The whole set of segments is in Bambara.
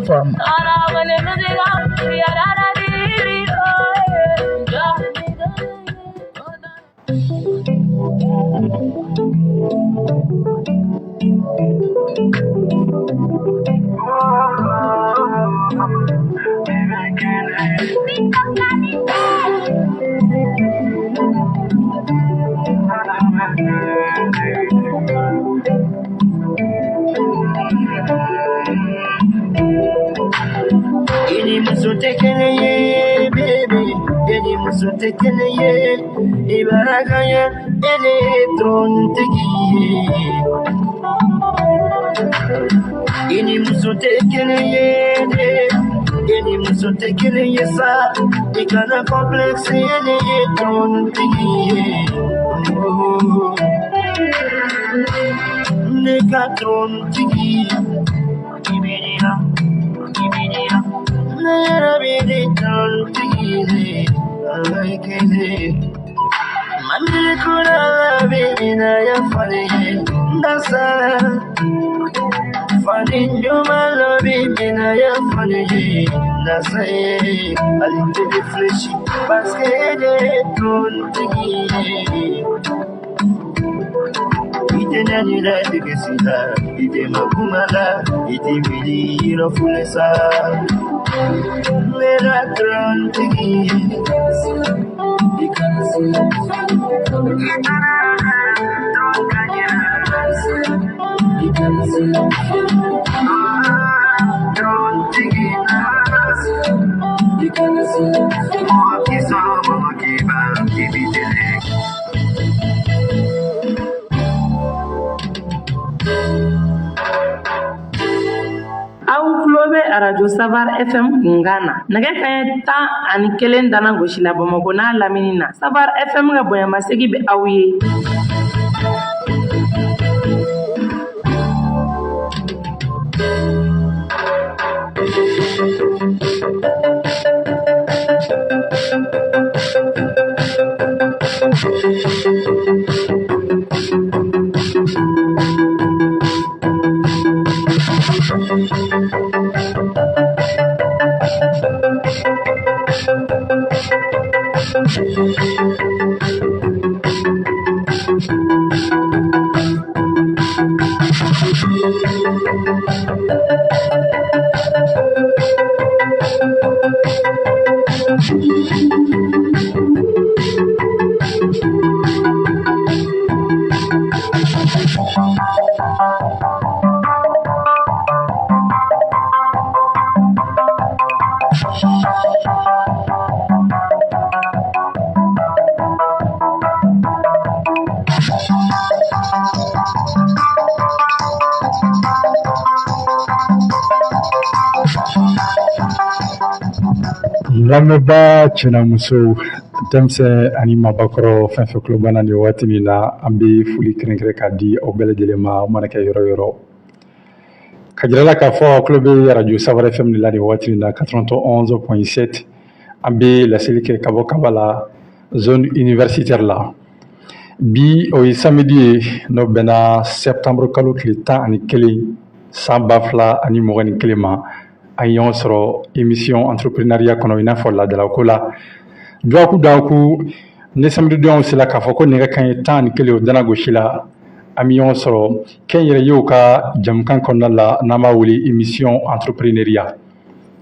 Faama. I ni muso tɛ kelen ye bébé, e ni muso tɛ kelen ye, i bara ka ɲɛ, e de ye trône tigi ye. I ni muso tɛ kelen ye dɛ, e ni muso tɛ kelen ye sa, i kana complexe, e de ye trône tigi ye. Oh, ne ka trône tigi, i bɛ ne la, i bɛ ne la. Ne yɛrɛ bɛ ne trône tigi ye, ala ye kelen. Mamiri kura bɛ na ya falen ye, ndasa. Fani ɲuman la bɛ na ya falen ye, ndasa ye. Ale tɛ réfléchi parce que e de ye trône tigi ye. I tɛ ne ladege si la, i tɛ ma kuma la, i tɛ miiri yɔrɔ fule sa. Ne la trône tigi ye. I taara trône ka ɲɛ. Trône tigi na. Mɔgɔ k'i sɔn, mɔgɔ k'i ban, k'i b'i deli. Aw tulo bɛ arajo Safar FM kunkan na, nɛgɛ kaɲɛ 11 dana gosi la Bamakɔ n'a lamini na. Safar FM ka bonyamasegin bɛ aw ye. Lamɛnbaa cɛ n'a muso, denmisɛn ani mabakɔrɔ, fɛn fɛn tulo b'an na nin waati min na, an bɛ foli kɛrɛnkɛrɛn k'a di aw bɛɛ lajɛlen ma, aw mana kɛ yɔrɔ yɔrɔ. Ka jira la k'a fɔ aw tulo bɛ arajo Safar FM de la nin waati in na, 91.7. An bɛ laseli kɛ ka bɔ Kabala, zone universitaire la. Bi, o ye samedi ye, n'o bɛnna septembre kalo tile 11 san 2021 ma. An ye ɲɔgɔn sɔrɔ émission entrepreneuriat kɔnɔ, i n'a fɔ laadalako la, dɔgɔkun dɔgɔkun ni samedi donw sera, k'a fɔ ko nɛgɛ kaɲɛ 11, o dana gosi la, an bɛ ɲɔgɔn sɔrɔ kɛnyɛrɛyew ka jamukan kɔnɔna la, n'an b'a wele émission entrepreneuriat.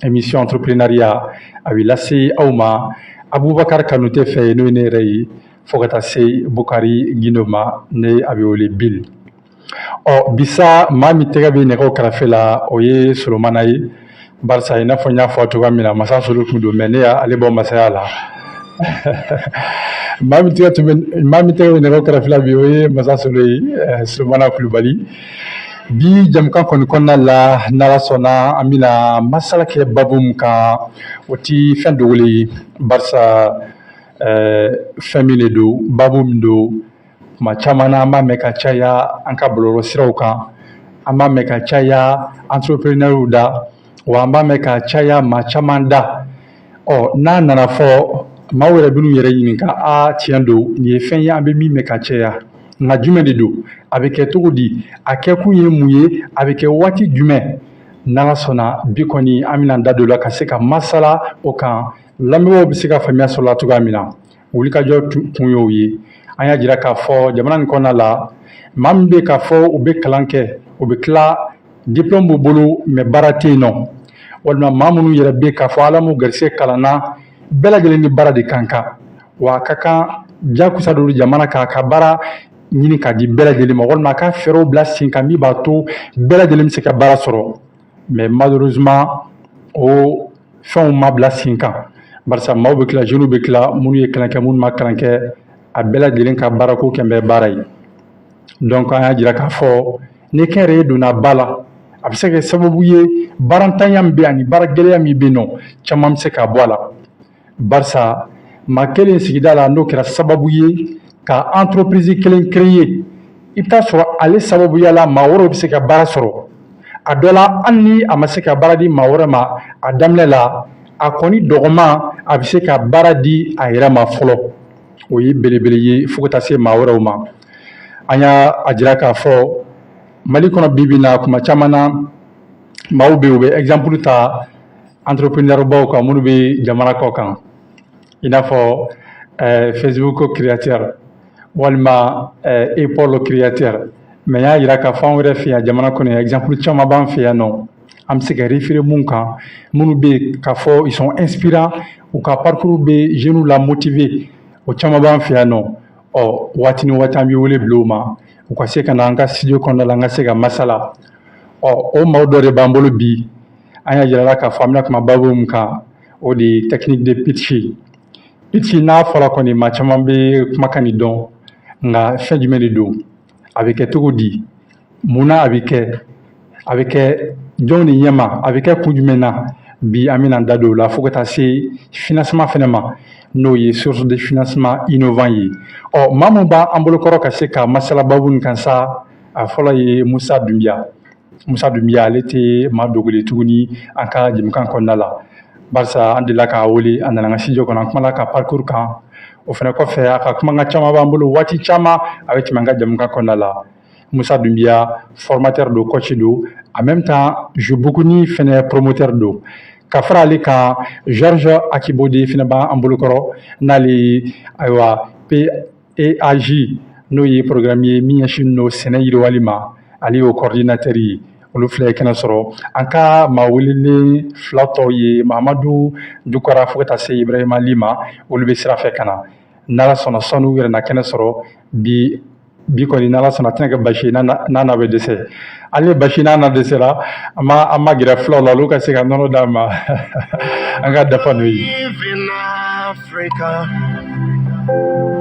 Émission entrepreneuriat, a bɛ lase aw ma Abubakar Kanute fɛ, n'o ye ne yɛrɛ ye, fo ka taa se Bukari Gindo ma, ne a bɛ wele Bill. Ɔ bisa, maa min tɛgɛ bɛ nɛgɛw kɛrɛfɛ la, o ye Solomana ye, barisa i n'a fɔ n y'a fɔ cogoya min na, masa Solo tun don, mɛ ne y'ale bɔ masaya la. Maa min tɛgɛ bɛ nɛgɛw kɛrɛfɛ la bi, o ye masa Solo ye, Solomana Kulubali. Bi jamukan kɔni kɔnɔna la, n'Ala sɔnna, an bɛna masala kɛ babu min kan, o ti fɛn dogolen ye, barisa fɛn min de don, babu min don, tuma caman na an b'a mɛn ka caya an ka bɔlɔlɔ siraw kan, an b'a mɛn ka caya entrepreneurw da, wa an b'a mɛn ka caya maa caman da. Ɔ n'a nana fɔ, maaw yɛrɛ bɛn'u yɛrɛ ɲininka: a tiɲɛ don, nin ye fɛn ye an bɛ min mɛn ka caya, nka jumɛn de don? A bɛ kɛ cogo di? A kɛkun ye mun ye? A bɛ kɛ waati jumɛn? N'Ala sɔnna, bi kɔni an bɛna da don la ka se ka masala o kan, lamɛnbaaw bɛ se ka faamuya sɔrɔ la cogoya min na. Wulikajɔ kun y'o ye. An y'a jira k'a fɔ jamana nin kɔnɔna la, maa min bɛ k'a fɔ u bɛ kalan kɛ, u bɛ tila, diplôme b'u bolo, mais baara tɛ yen nɔ, walima maa minnu yɛrɛ bɛ k'a fɔ Ala m'u garisɛgɛ kalan na, bɛɛ lajɛlen ni baara de kan kan wa a ka kan jakusa don jamana k'a ka baara ɲini k'a di bɛɛ lajɛlen ma, walima a ka fɛɛrɛw bila sen kan min b'a to bɛɛ lajɛlen bɛ se ka baara sɔrɔ. Mais malheureusement, o fɛnw ma bila sen kan, barisa maaw bɛ tila, jeunes bɛ tila, minnu ye kalan kɛ, minnu ma kalan kɛ, a bɛɛ lajɛlen ka baarako kɛn bɛ baara ye. Donc an y'a jira k'a fɔ ni kɛnyɛrɛye donna ba la, a bɛ se ka kɛ sababu ye, baarantanya min bɛ ani baara gɛlɛya min bɛ yen nɔ, caman bɛ se ka bɔ a la, barisa maa kelen sigida la, n'o kɛra sababu ye ka entreprise kelen créer, i bɛ taa sɔrɔ ale sababuya la, maa wɛrɛw bɛ se ka baara sɔrɔ. A dɔ la, hali ni a ma se ka baara di maa wɛrɛ ma a daminɛ la, a kɔni dɔgɔman, a bɛ se ka baara di a yɛrɛ ma fɔlɔ. O ye belebele ye fo ka taa se maa wɛrɛw ma. An y'a a jira k'a fɔ Mali kɔnɔ bi bi in na, kuma caman na, maaw bɛ yen, u bɛ exemple ta entrepreneur baw kan minnu bɛ jamana kɔ kan, i n'a fɔ Facebook créateur walima Apple créateur. Mais n y'a jira k'a fɔ anw yɛrɛ fɛ yan jamana kɔnɔ, exemple caman b'an fɛ yan nɔ, an bɛ se ka référer mun kan, minnu bɛ yen k'a fɔ ils sont inspirants, u ka parcours bɛ jeunes la motiver, o caman b'an fɛ yan nɔ. Ɔ waati ni waati, an bɛ wele bila u ma, u ka se ka na an ka studio kɔnɔna la, an ka se ka masala. Ɔ o maaw dɔ de b'an bolo bi. An y'a jira la k'a fɔ an bɛna kuma baabu min kan, o de ye technique de pitch. Pitch n'a fɔra kɔni, maa caman bɛ kumakan nin dɔn, nka fɛn jumɛn de don? A bɛ kɛ cogo di? Munna a bɛ kɛ? A bɛ kɛ jɔnw de ɲɛma? A bɛ kɛ kun jumɛn na? Bi an bɛna da don o la, fo ka taa se financement fɛnɛ ma, n'o ye source de financement innovant ye. Ɔ maa min b'an bolokɔrɔ ka se ka masala baabu nin kan sa, a fɔlɔ ye Musa Dunbiya. Musa Dunbiya, ale tɛ maa dogolen tuguni an ka jɛmukan kɔnɔna la, barisa an delila k'a wele, a nana an ka studio kɔnɔ, an kumana ka parcours kan. O fana kɔfɛ, a ka kumakan caman b'an bolo, waati caman a bɛ tɛmɛ an ka jɛmukan kɔnɔna la. Musa Dunbiya, formateur don, coach don, en même temps Jobukuni fɛnɛ promoteur don. Ka fara ale kan, Georges Akibode fɛnɛ b'an bolokɔrɔ, n'ale ye ayiwa PAG, n'o ye programme ye min ɲɛsinnen don sɛnɛ yiriwali ma, ale y'o coordinateur ye. Olu filɛ ye kɛnɛ sɔrɔ. An ka maa welelen fila tɔw ye Mahamadu Dukara fo ka taa se Ibrahima Ali ma, olu bɛ sira fɛ ka na. N'Ala sɔnna, sɔnni u yɛrɛ na kɛnɛ sɔrɔ bi. Bi kɔni, n'Ala sɔnna, a tɛna kɛ basi ye n'a n'a bɛ dɛsɛ. Ale ye basi n'a na dɛsɛra, an ma gɛrɛ filaw la, olu ka se ka nɔnɔ d'a ma, an ka dafa n'o ye. In Africa.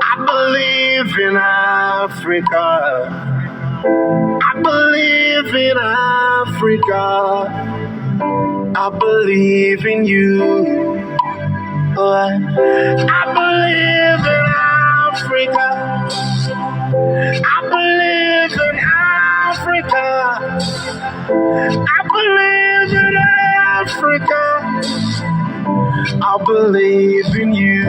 I believe in Africa. I believe in Africa. I believe in you. I believe in Africa. I believe in Africa. I believe in Africa. I believe in you.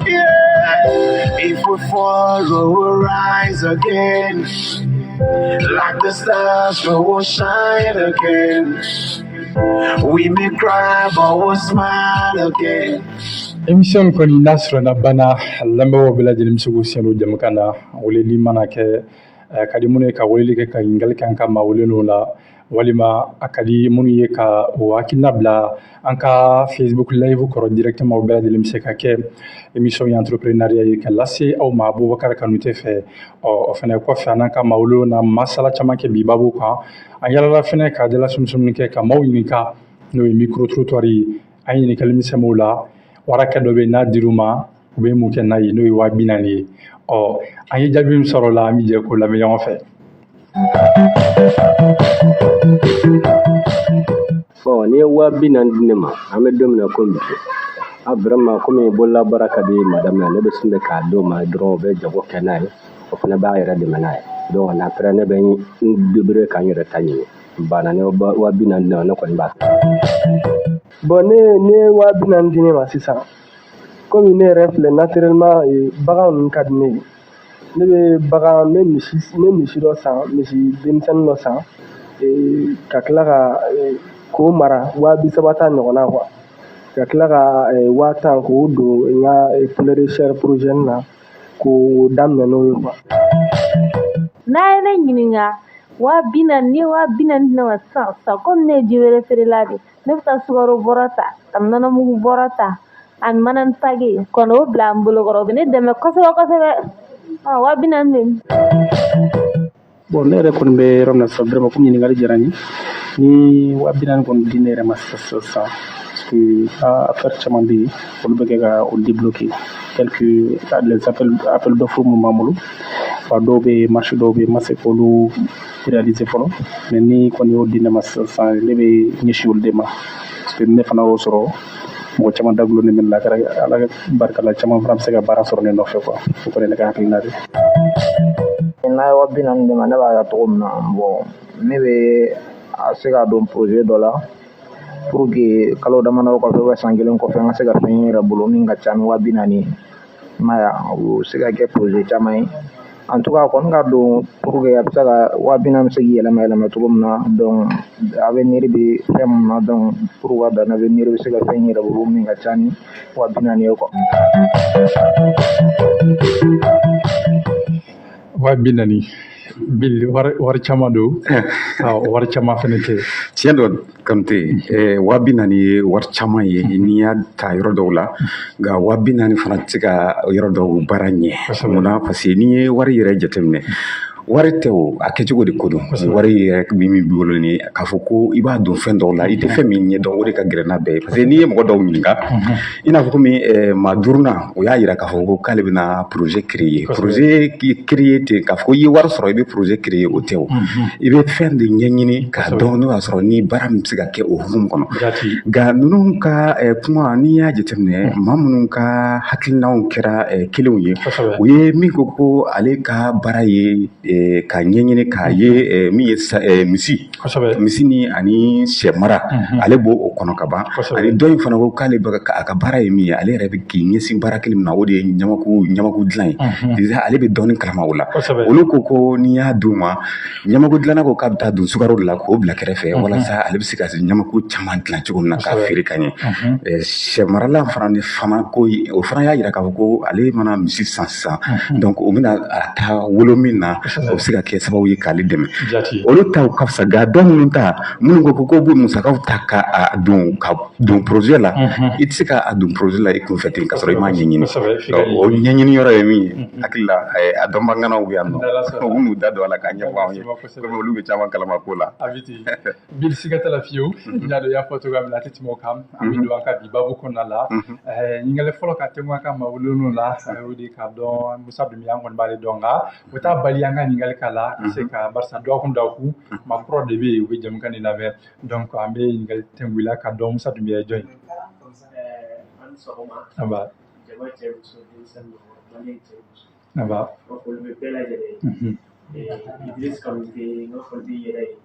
Yeah. If we fall, we will rise again. Like the stars, we will shine again. We may cry, but we'll smile again. Émission kɔni, n'a sɔrɔ banna, lamɛnbagaw bɛɛ lajɛlen bɛ se k'u sen don jɛmukan na. Weleli mana kɛ, ka di minnu ye ka weleli kɛ ka ɲininkali kɛ an ka maa welenw la, walima a ka di minnu ye ka o hakilina bila an ka Facebook live kɔrɔ directement, o bɛɛ lajɛlen bɛ se ka kɛ. Émission ye entrepreneuriat ye ka lase aw ma Abubakar Kanute fɛ. Ɔ o fɛnɛ kɔfɛ, an n'an ka maa welenw na masala caman kɛ bi baabu kan. An yalala fɛnɛ ka dala sumusumuni kɛ ka maaw ɲininka, n'o ye micro trottoir ye. An ye ɲininkali min sɛmɛ o la, warakɛ dɔ bɛ yen, n'a dir'u ma, u bɛ mun kɛ n'a ye, n'o ye 20 000 ye. Ɔ an ye jaabi min sɔrɔ o la, an bɛ jɛ k'o lamɛn ɲɔgɔn fɛ. Bon, n'i ye 20 000 di ne ma, an bɛ don min na komi bi, a vraiment, komi bololabaara ka di madame na, ne bɛ sin de k'a d'o ma dɔrɔn, o bɛ jago kɛ n'a ye, o fana b'a yɛrɛ dɛmɛ n'a ye. Donc après, ne bɛ n débrouiller ka n yɛrɛ ta ɲini. Banna, ne 20 000 di ne ma, ne kɔni b'a kɛ. Bon, ne ye 20 000 di ne ma sisan, komi ne yɛrɛ filɛ, naturellement bagan ninnu ka di ne ye, ne bɛ bagan, n bɛ misi, n bɛ misi dɔ san, misi denmisɛnnin dɔ san. Ka tila ka k'o mara 30 000 ta ɲɔgɔnna quoi, ka tila ka 10 000 k'o don n ka poulet de chair projet na, k'o daminɛ n'o ye quoi. N'a ye ne ɲininka, 40 000, n'i ye 40 000 di ne ma sisan sisan, komi ne ye ji wɛrɛ feerela de, ne bɛ taa sukaro bɔrɔ ta ka nɔnɔmugu bɔrɔ ta ani manani paquet ka n'o bila n bolokɔrɔ. O bɛ ne dɛmɛ kosɛbɛ kosɛbɛ. 40 000 bɛ. Bon, ne yɛrɛ kɔni bɛ yɔrɔ min na sisan, vraiment, komi ɲininkali diyara n ye, ni 40 000 kɔni di ne yɛrɛ ma sisan sisan sisan, parce que affaire caman bɛ yen, olu bɛ kɛ ka o débloquer, tel que les appels d'offres mun b'an bolo wa, dɔw bɛ yen, marché dɔw bɛ yen, n ma se k'olu réaliser fɔlɔ. Mais ni kɔni y'o di ne ma sisan sisan, ne bɛ ɲɛsin olu de ma, parce que ne fana y'o sɔrɔ, mɔgɔ caman dagulonnen bɛ ne la. A kɛra Ala barika la, caman fana bɛ se ka baara sɔrɔ ne nɔfɛ quoi. O kɔni ye ne ka hakilina de ye. N'a ye 40 000 di ma, ne b'a kɛ cogo min na, bon, ne bɛ a se ka don projet dɔ la pour que kalo damadɔ kɔfɛ, san kelen kɔfɛ, n ka se ka fɛn ye n yɛrɛ bolo min ka ca ni 40 000 ye. I m'a ye, o bɛ se ka kɛ projet caman ye. En tout cas, a kɔni ka don pour que a bɛ se ka 40 000 bɛ se k'i yɛlɛma yɛlɛma cogo min na. Donc avenir bɛ fɛn mun na, donc pour ka dan avenir bɛ se ka fɛn yɛrɛ bolo min ka ca ni 40 000 ye quoi. 40 000 bil, wari caman don, wari caman fɛnɛ tɛ. Tiɲɛ dɔ, Kanute, 40 000 ye wari caman ye n'i y'a ta yɔrɔ dɔw la, nka 40 000 fana tɛ se ka yɔrɔ dɔw baara ɲɛ. Munna? Parce que n'i ye wari yɛrɛ jateminɛ, wari tɛ o, a kɛcogo de ko don. Wari yɛrɛ min b'i bolo ni k'a fɔ ko i b'a don fɛn dɔw la, i tɛ fɛn min ɲɛdɔn, o de ka gɛlɛn n'a bɛɛ ye. Parce que n'i ye mɔgɔ dɔw ɲininka, i n'a fɔ komi maa duurunan, o y'a yira k'a fɔ ko k'ale bɛna projet créer. Projet créer ten k'a fɔ ko i ye wari sɔrɔ, i bɛ projet créer, o tɛ o. I bɛ fɛn de ɲɛɲini k'a dɔn n'o y'a sɔrɔ ni baara min bɛ se ka kɛ o hukumu kɔnɔ. Nka ninnu ka kuma, n'i y'a jateminɛ, maa minnu ka hakilinaw kɛra kelenw ye, o ye min ko ko ale ka baara ye ka ɲɛɲini k'a ye min ye misi misi ni ani sɛ mara, ale b'o o kɔnɔ ka ban. Ani dɔ in fana ko k'ale bɛ a ka baara ye min ye, ale yɛrɛ bɛ k'i ɲɛsin baara kelen min na, o de ye ɲamaku dilan ye. Ale bɛ dɔɔnin kalama o la. Olu ko ko n'i y'a d'u ma, ɲamaku dilanna ko k'a bɛ taa don sukaro de la k'o bila kɛrɛfɛ, walasa ale bɛ se ka ɲamaku caman dilan cogo min na k'a feere ka ɲɛ. Sɛ marala fana ni fana ko, o fana y'a yira k'a fɔ ko ale mana misi san sisan, donc o bɛna a taa wolo min na, o bɛ se ka kɛ sababu ye k'ale dɛmɛ. Olu taw ka fisa. Nka dɔ minnu ta, minnu ko k'u bɛ musakaw ta ka don projet la, i tɛ se ka don projet la i kunfɛ ten ka sɔrɔ i m'a ɲɛɲini. O ɲɛɲini yɔrɔ ye min ye, hakili la a dɔnbaganaw bɛ yan nɔ, u n'u da don a la k'a ɲɛfɔ anw ye, komi olu bɛ caman kalama ko la. Bil, siga t'a la fiyewu. N y'a dɔn, i y'a fɔ cogoya min na, a tɛ tɛmɛ o kan. An bɛ don an ka bi baabu kɔnɔna la. Ɲininkali fɔlɔ ka tɛmɛ an ka maa welenw la, o de k'a dɔn Musa Dunbiya, an kɔni b'ale dɔn, nka o t'a bali an ka ɲininkali k'a la ka se ka, barisa dɔgɔkun dɔgɔkun maa kura de bɛ yen, u bɛ jamukan nin lamɛn. Donc an bɛ ɲininkali tɛngu i la ka dɔn Musa Dunbiya ye jɔn ye. An sɔgɔma. Aba. Jama, cɛ, muso, denmisɛnnin, mɔgɔ, cɛ, muso. Aba. N ka foli bɛ bɛɛ lajɛlen ye. Idriss Kanute, n ka foli b'i yɛrɛ ye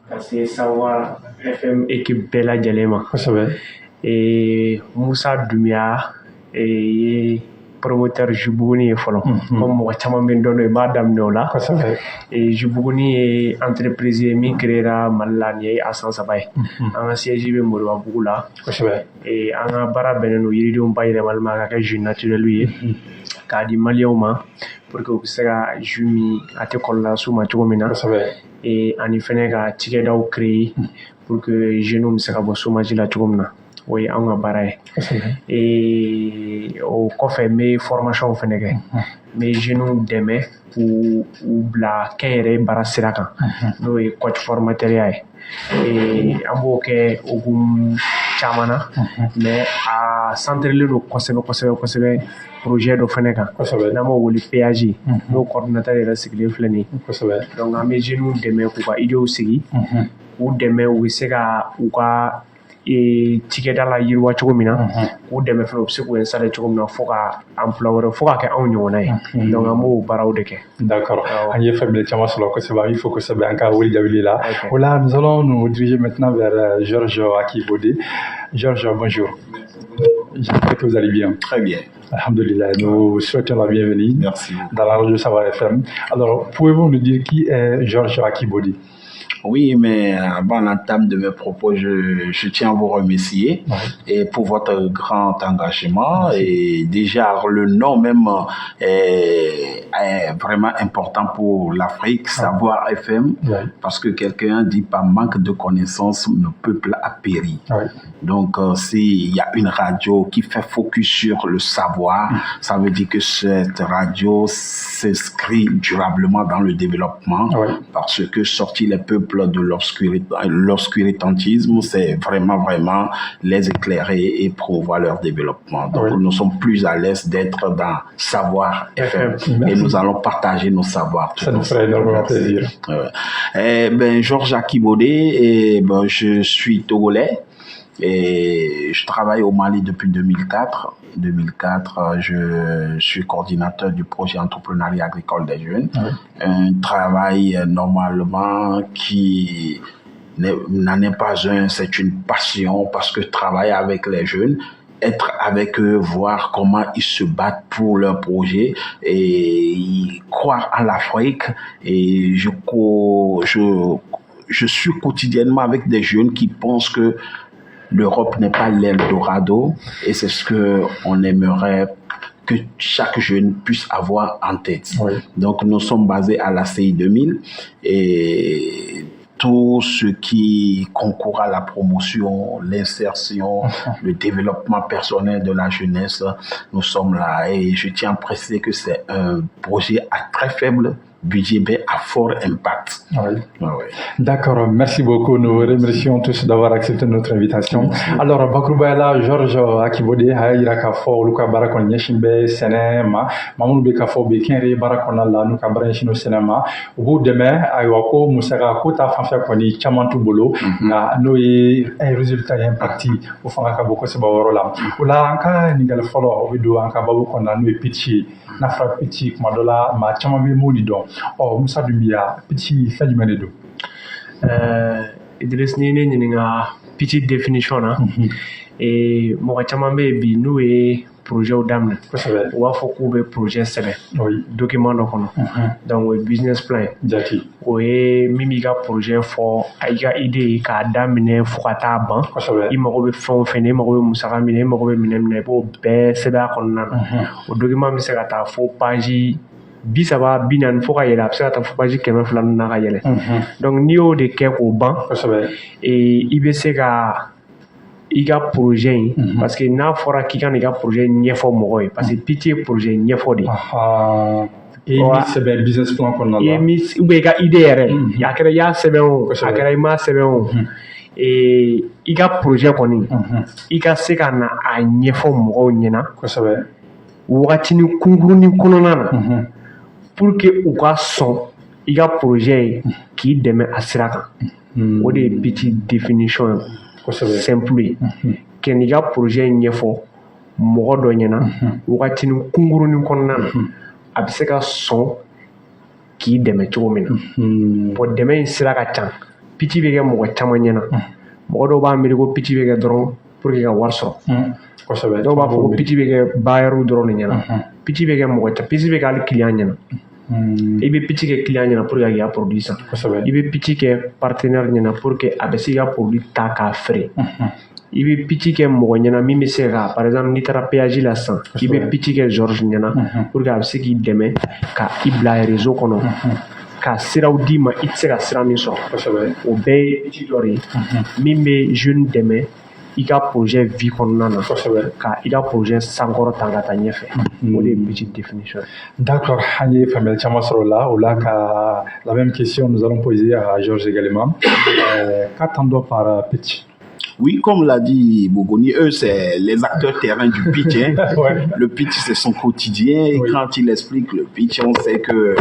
ka se Sawa FM équipe bɛɛ lajɛlen ma. Musa Dunbiya ye promoteur jus Buguni ye fɔlɔ. Comme mɔgɔ caman bɛ n dɔn n'o ye, n b'a daminɛ o la. Jus Buguni ye entreprise ye min créera Mali la, nin ye a san 3 ye. An ka siège bɛ Moribabugu la. An ka baara bɛnnen don yiridenw bayɛlɛmali ma ka kɛ jus naturel ye k'a di maliyɛnw ma, pour que u bɛ se ka jus min, a tɛ kɔlɔlɔ las'u ma cogo min na. Ani fɛnɛ ka cikɛdaw créer pour que jeunes bɛ se ka bɔ chômage la cogo min na. O ye anw ka baara ye. O kɔfɛ, n bɛ formation fɛnɛ kɛ. N bɛ jeunes dɛmɛ k'u u bila kɛnyɛrɛye baara sira kan, n'o ye coach formateur ya ye. An b'o kɛ hokumu caman na, mais a centrelen don kosɛbɛ kosɛbɛ kosɛbɛ projet dɔ fɛnɛ kan, n'an b'o wele PAG, n'o coordinateur yɛrɛ sigilen filɛ nin ye. Donc an bɛ jeunes dɛmɛ k'u ka idéew sigi, k'u dɛmɛ u bɛ se ka u ka cikɛda la yiriwa cogo min na, k'u dɛmɛ fɛnɛ u bɛ se k'u installer cogo min na, fo ka emploi wɛrɛ, fo ka kɛ anw ɲɔgɔnna ye. Donc an b'o baaraw de kɛ. D'accord. An ye faamuyali caman sɔrɔ kosɛbɛ. An b'i fo kosɛbɛ an ka wele jaabili la. O la, nous allons nous diriger maintenant vers Georges Akibode. Georges, bonjour. J'espère que vous allez bien. Très bien. Alhamdulillah, nous vous souhaitons la bienvenue. Merci. Dans la radio Savoir FM. Alors, pouvez-vous nous dire qui est Georges Akibodi? Oui, mais avant l'entame de mes propos, je tiens à vous remercier et pour votre grand engagement. Et déjà, le nom même est vraiment important pour l'Afrique, Savoir FM, parce que quelqu'un dit par manque de connaissances, le peuple a péri. Donc, s'il y a une radio qui fait focus sur le savoir, ça veut dire que cette radio s'inscrit durablement dans le développement, parce que sortir les peuples de l'obscurantisme, c'est vraiment, vraiment les éclairer et promouvoir leur développement. Donc, nous sommes plus à l'aise d'être dans Savoir FM et nous allons partager nos savoirs. Ça nous ferait énormément plaisir. Eh ben, Georges Akibodé, et ben, je suis togolais. Et je travaille au Mali depuis 2004. 2004, je suis coordinateur du projet entrepreneuriat agricole des jeunes. Un travail normalement qui n'en est pas un, c'est une passion parce que travailler avec les jeunes, être avec eux, voir comment ils se battent pour leur projet et croire en l'Afrique. Et je suis quotidiennement avec des jeunes qui pensent que l'Europe n'est pas l'Eldorado et c'est ce que on aimerait que chaque jeune puisse avoir en tête. Donc nous sommes basés à l'ACI 2000 et tout ce qui concourt à la promotion, l'insertion, le développement personnel de la jeunesse, nous sommes là. Et je tiens à préciser que c'est un projet à très faible budget, mais à fort impact. Oui. D'accord, merci beaucoup. Nous remercions tous d'avoir accepté notre invitation. Alors, bakurubaya la, Georges Akibode a yira k'a fɔ olu ka baara kɔni ɲɛsin bɛ sɛnɛ ma. Maa minnu bɛ k'a fɔ u bɛ kɛnyɛrɛye baara kɔnɔna la, n'u ka baara ɲɛsin sɛnɛ ma, u b'u dɛmɛ. Ayiwa, ko musaka ko ta fanfɛ kɔni caman t'u bolo, nka n'o ye résultat ye, impact o fanga ka bon kosɛbɛ o yɔrɔ la. O la, an ka ɲininkali fɔlɔ, o bɛ don an ka baabu kɔnɔna, n'o ye pitch ye. N'a fɔra pitch, kuma dɔ la maa caman bɛ mun de dɔn. Ɔ, Musa Dunbiya, pitch fɛn jumɛn de don? Idriss, ni ne ɲininka pitch définition na, mɔgɔ caman bɛ yen bi, n'u ye projet daminɛ, u b'a fɔ k'u bɛ projet sɛbɛn document dɔ kɔnɔ. Donc o ye business plan ye. O ye min b'i ka projet fɔ, i ka idée ye k'a daminɛ fo ka taa ban. I mago bɛ fɛn o fɛn na, i mago bɛ musaka min na, i mago bɛ minɛn min na, i b'o bɛɛ sɛbɛn a kɔnɔna na. O document bɛ se ka taa fo page 30, 40 fo ka yɛlɛ, a bɛ se ka taa fo page 200 ninnu na ka yɛlɛ. Donc n'i y'o de kɛ k'o ban, i bɛ se ka i ka projet in, parce que n'a fɔra k'i ka n'i ka projet ɲɛfɔ mɔgɔ ye, parce que pitch ye projet ɲɛfɔ de ye. I ye min sɛbɛn business plan kɔnɔna la. I ye min, ou bien i ka idée yɛrɛ, a kɛra i y'a sɛbɛn o, a kɛra i m'a sɛbɛn o, i ka projet kɔni, i ka se ka na a ɲɛfɔ mɔgɔw ɲɛna wagatinin kunkurunin kɔnɔna na, pour que u ka sɔn i ka projet ye k'i dɛmɛ a sira kan. O de ye pitch définition ye simple ye. Ka n'i ka projet ɲɛfɔ mɔgɔ dɔ ɲɛna wagatinin kunkurunin kɔnɔna na, a bɛ se ka sɔn k'i dɛmɛ cogo min na. Bon, dɛmɛ in sira ka ca. Pitch bɛ kɛ mɔgɔ caman ɲɛna. Mɔgɔ dɔw b'a miiri ko pitch bɛ kɛ dɔrɔn pour que ka wari sɔrɔ. Dɔw b'a fɔ ko pitch bɛ kɛ bailleur dɔrɔn de ɲɛna. Pitch bɛ kɛ mɔgɔ caman, pitch bɛ kɛ hali client ɲɛna. I bɛ pitch kɛ client ɲɛna pour que a k'i ka produit san. I bɛ pitch kɛ partenaire ɲɛna pour que a bɛ se k'i ka produit ta k'a feere. I bɛ pitch kɛ mɔgɔ ɲɛna min bɛ se ka, par exemple n'i taara péage la sisan, i bɛ pitch kɛ Georges ɲɛna pour que a bɛ se k'i dɛmɛ ka i bila réseau kɔnɔ, ka siraw d'i ma i tɛ se ka sira min sɔrɔ. O bɛɛ ye pitch dɔ de ye min bɛ jeune dɛmɛ i ka projet vie kɔnɔna na, ka i ka projet sankɔrɔ ta ka taa ɲɛfɛ. O de ye pitch définition ye. D'accord, an ye faamuyali caman sɔrɔ o la. O la, ka la même question, nous allons poser à Georges également. Qu'attend-on par pitch? Oui, comme l'a dit Bogoni, eux, c'est les acteurs terrain du pitch. Hein. Le pitch, c'est son quotidien. Et quand il explique le pitch, on sait que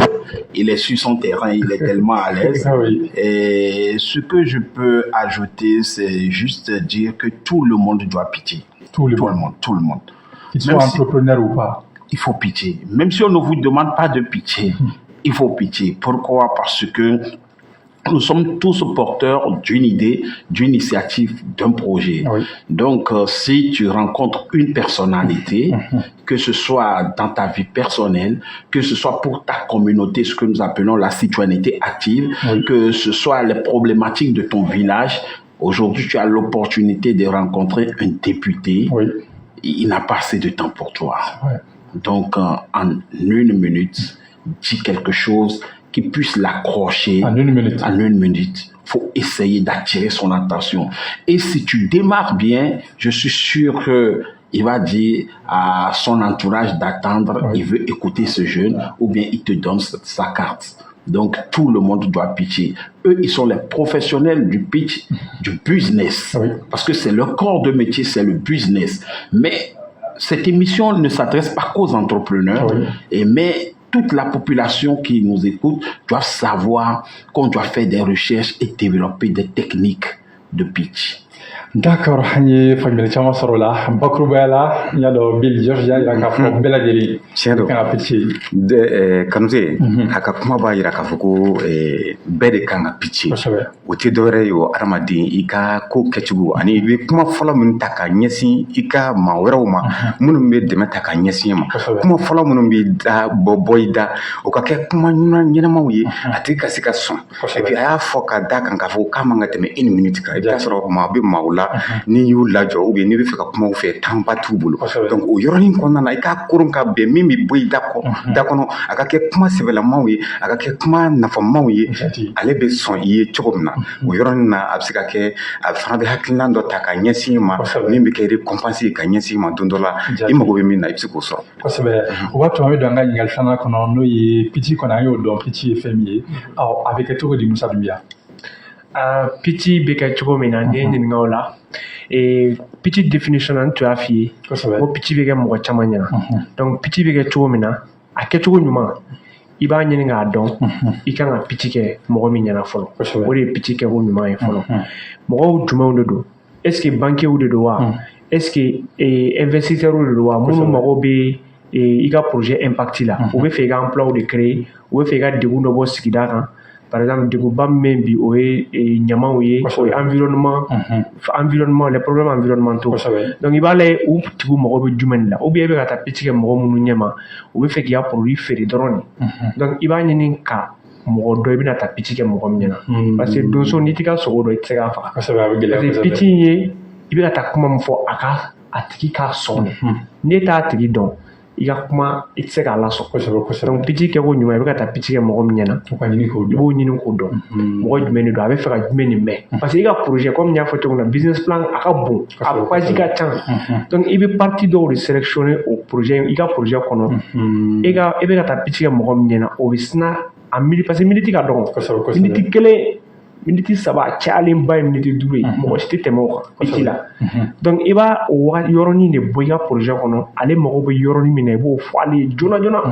il est sur son terrain, il est tellement à l'aise. Et ce que je peux ajouter, c'est juste dire que tout le monde doit pitcher. Tout le monde. Tout le monde. Tout le monde. Qu'il soit entrepreneur ou pas. Il faut pitcher. Même si on ne vous demande pas de pitcher, il faut pitcher. Pourquoi? Parce que Nous sommes tous porteurs d'une idée, d'une initiative, d'un projet. Donc, si tu rencontres une personnalité, que ce soit dans ta vie personnelle, que ce soit pour ta communauté, ce que nous appelons la citoyenneté active, que ce soit les problématiques de ton village, aujourd'hui, tu as l'opportunité de rencontrer un député. Il n'a pas assez de temps pour toi. Donc, en une minute, dis quelque chose qui puisse l'accrocher. En une minute. En une minute. Faut essayer d'attirer son attention. Et si tu démarres bien, je suis sûr que il va dire à son entourage d'attendre, il veut écouter ce jeune, ou bien il te donne sa carte. Donc, tout le monde doit pitcher. Eux, ils sont les professionnels du pitch, du business. Parce que c'est leur corps de métier, c'est le business. Mais cette émission ne s'adresse pas qu'aux entrepreneurs, mais toute la population qui nous écoute doit savoir qu'on doit faire des recherches et développer des techniques de pitch. D'accord, an ye faamuyali caman sɔrɔ o la. Bakurubaya la, n y'a dɔn Bill George y'a jira k'a fɔ bɛɛ lajɛlen Tiɲɛ don. Kan ka pitcher. Kanute, a ka kuma b'a jira k'a fɔ ko bɛɛ de kan ka pitcher. O tɛ dɔwɛrɛ ye o, adamaden i ka ko kɛcogo ani i bɛ kuma fɔlɔ min ta ka ɲɛsin i ka maa wɛrɛw ma, minnu bɛ dɛmɛ ta ka ɲɛsin i ma, kuma fɔlɔ minnu bɛ da bɔ i da, o ka kɛ kuma ɲuman ɲɛnamaw ye, a tigi ka se ka sɔn. Et puis a y'a fɔ ka da kan k'a fɔ k'a man ka tɛmɛ une minute kan. I bɛ taa sɔrɔ maa bɛ maaw la, n'i y'u lajɔ ou bien n'i bɛ fɛ ka kuma u fɛ, temps ba t'u bolo. Donc o yɔrɔnin kɔnɔna na, i k'a koron ka bɛn min bɛ bɔ i da kɔ da kɔnɔ, a ka kɛ kuma sɛbɛlamaw ye, a ka kɛ kuma nafamaw ye, ale bɛ sɔn i ye cogo min na. O yɔrɔnin na, a bɛ se ka kɛ a fana bɛ hakilina dɔ ta ka ɲɛsin i ma, min bɛ kɛ récompense ye ka ɲɛsin i ma. Don dɔ la, i mago bɛ min na, i bɛ se k'o sɔrɔ. Kosɛbɛ. O b'a to an bɛ don an ka ɲininkali filanan kɔnɔ, n'o ye pitch kɔni, an y'o dɔn, pitch ye fɛn min ye. Ɔ, a bɛ kɛ cogo di, Musa Dunbiya? Pitch bɛ kɛ cogo min na, n'i ye ɲininka o la, pitch définition na, n tun y'a f'i ye ko pitch bɛ kɛ mɔgɔ caman ɲɛna. Donc pitch bɛ kɛ cogo min na, a kɛcogo ɲuman, i b'a ɲini k'a dɔn i kan ka pitch kɛ mɔgɔ min ɲɛna fɔlɔ. O de ye pitch kɛko ɲuman ye fɔlɔ. Mɔgɔw jumɛnw de don? Est ce que banquiers de don wa? Est ce que investisseurs de don wa, minnu mago bɛ i ka projet impact la, u bɛ fɛ i ka emploi de créer, u bɛ fɛ i ka degun dɔ bɔ sigida kan? Par exemple, degunba min bɛ yen bi, o ye ɲamaw ye, o ye environnement, les problèmes environnementaux. Donc i b'a lajɛ u tigiw mago bɛ jumɛn de la, ou bien e bɛ ka taa pitch kɛ mɔgɔ minnu ɲɛma, u bɛ fɛ k'i ka produit feere dɔrɔn de. Donc i b'a ɲini ka mɔgɔ dɔn i bɛna taa pitch kɛ mɔgɔ min ɲɛna, parce que donso, n'i t'i ka sogo dɔn, i tɛ se k'a faga. Kosɛbɛ, a bɛ gɛlɛya. Parce que pitch in ye, i bɛ ka taa kuma min fɔ, a ka a tigi k'a sɔn de. N'e t'a tigi dɔn, i ka kuma, i tɛ se k'a lasɔn. Kosɛbɛ kosɛbɛ. Donc pitch kɛko ɲuman, i bɛ ka taa pitch kɛ mɔgɔ min ɲɛna, o ka ɲini k'o i dɔn. B'o ɲini k'o dɔn, mɔgɔ jumɛn de don, a bɛ fɛ ka jumɛn de mɛn, parce que i ka projet, comme n y'a fɔ cogo min na, business plan a ka bon, a page ka ca. Donc i bɛ partie dɔw de sélectionner o projet, i ka projet kɔnɔ, e ka e bɛ ka taa pitch kɛ mɔgɔ min ɲɛna, o bɛ sina a minute, parce que minute ka dɔgɔ. Minute kelen, minute 3, a cayalenba ye minute 5 ye, mɔgɔ si tɛ tɛmɛ o kan pitch la. Donc i b'a o wagati yɔrɔnin de bɔ i ka projet kɔnɔ, ale mago bɛ yɔrɔnin min na, i b'o fɔ ale ye joona joona.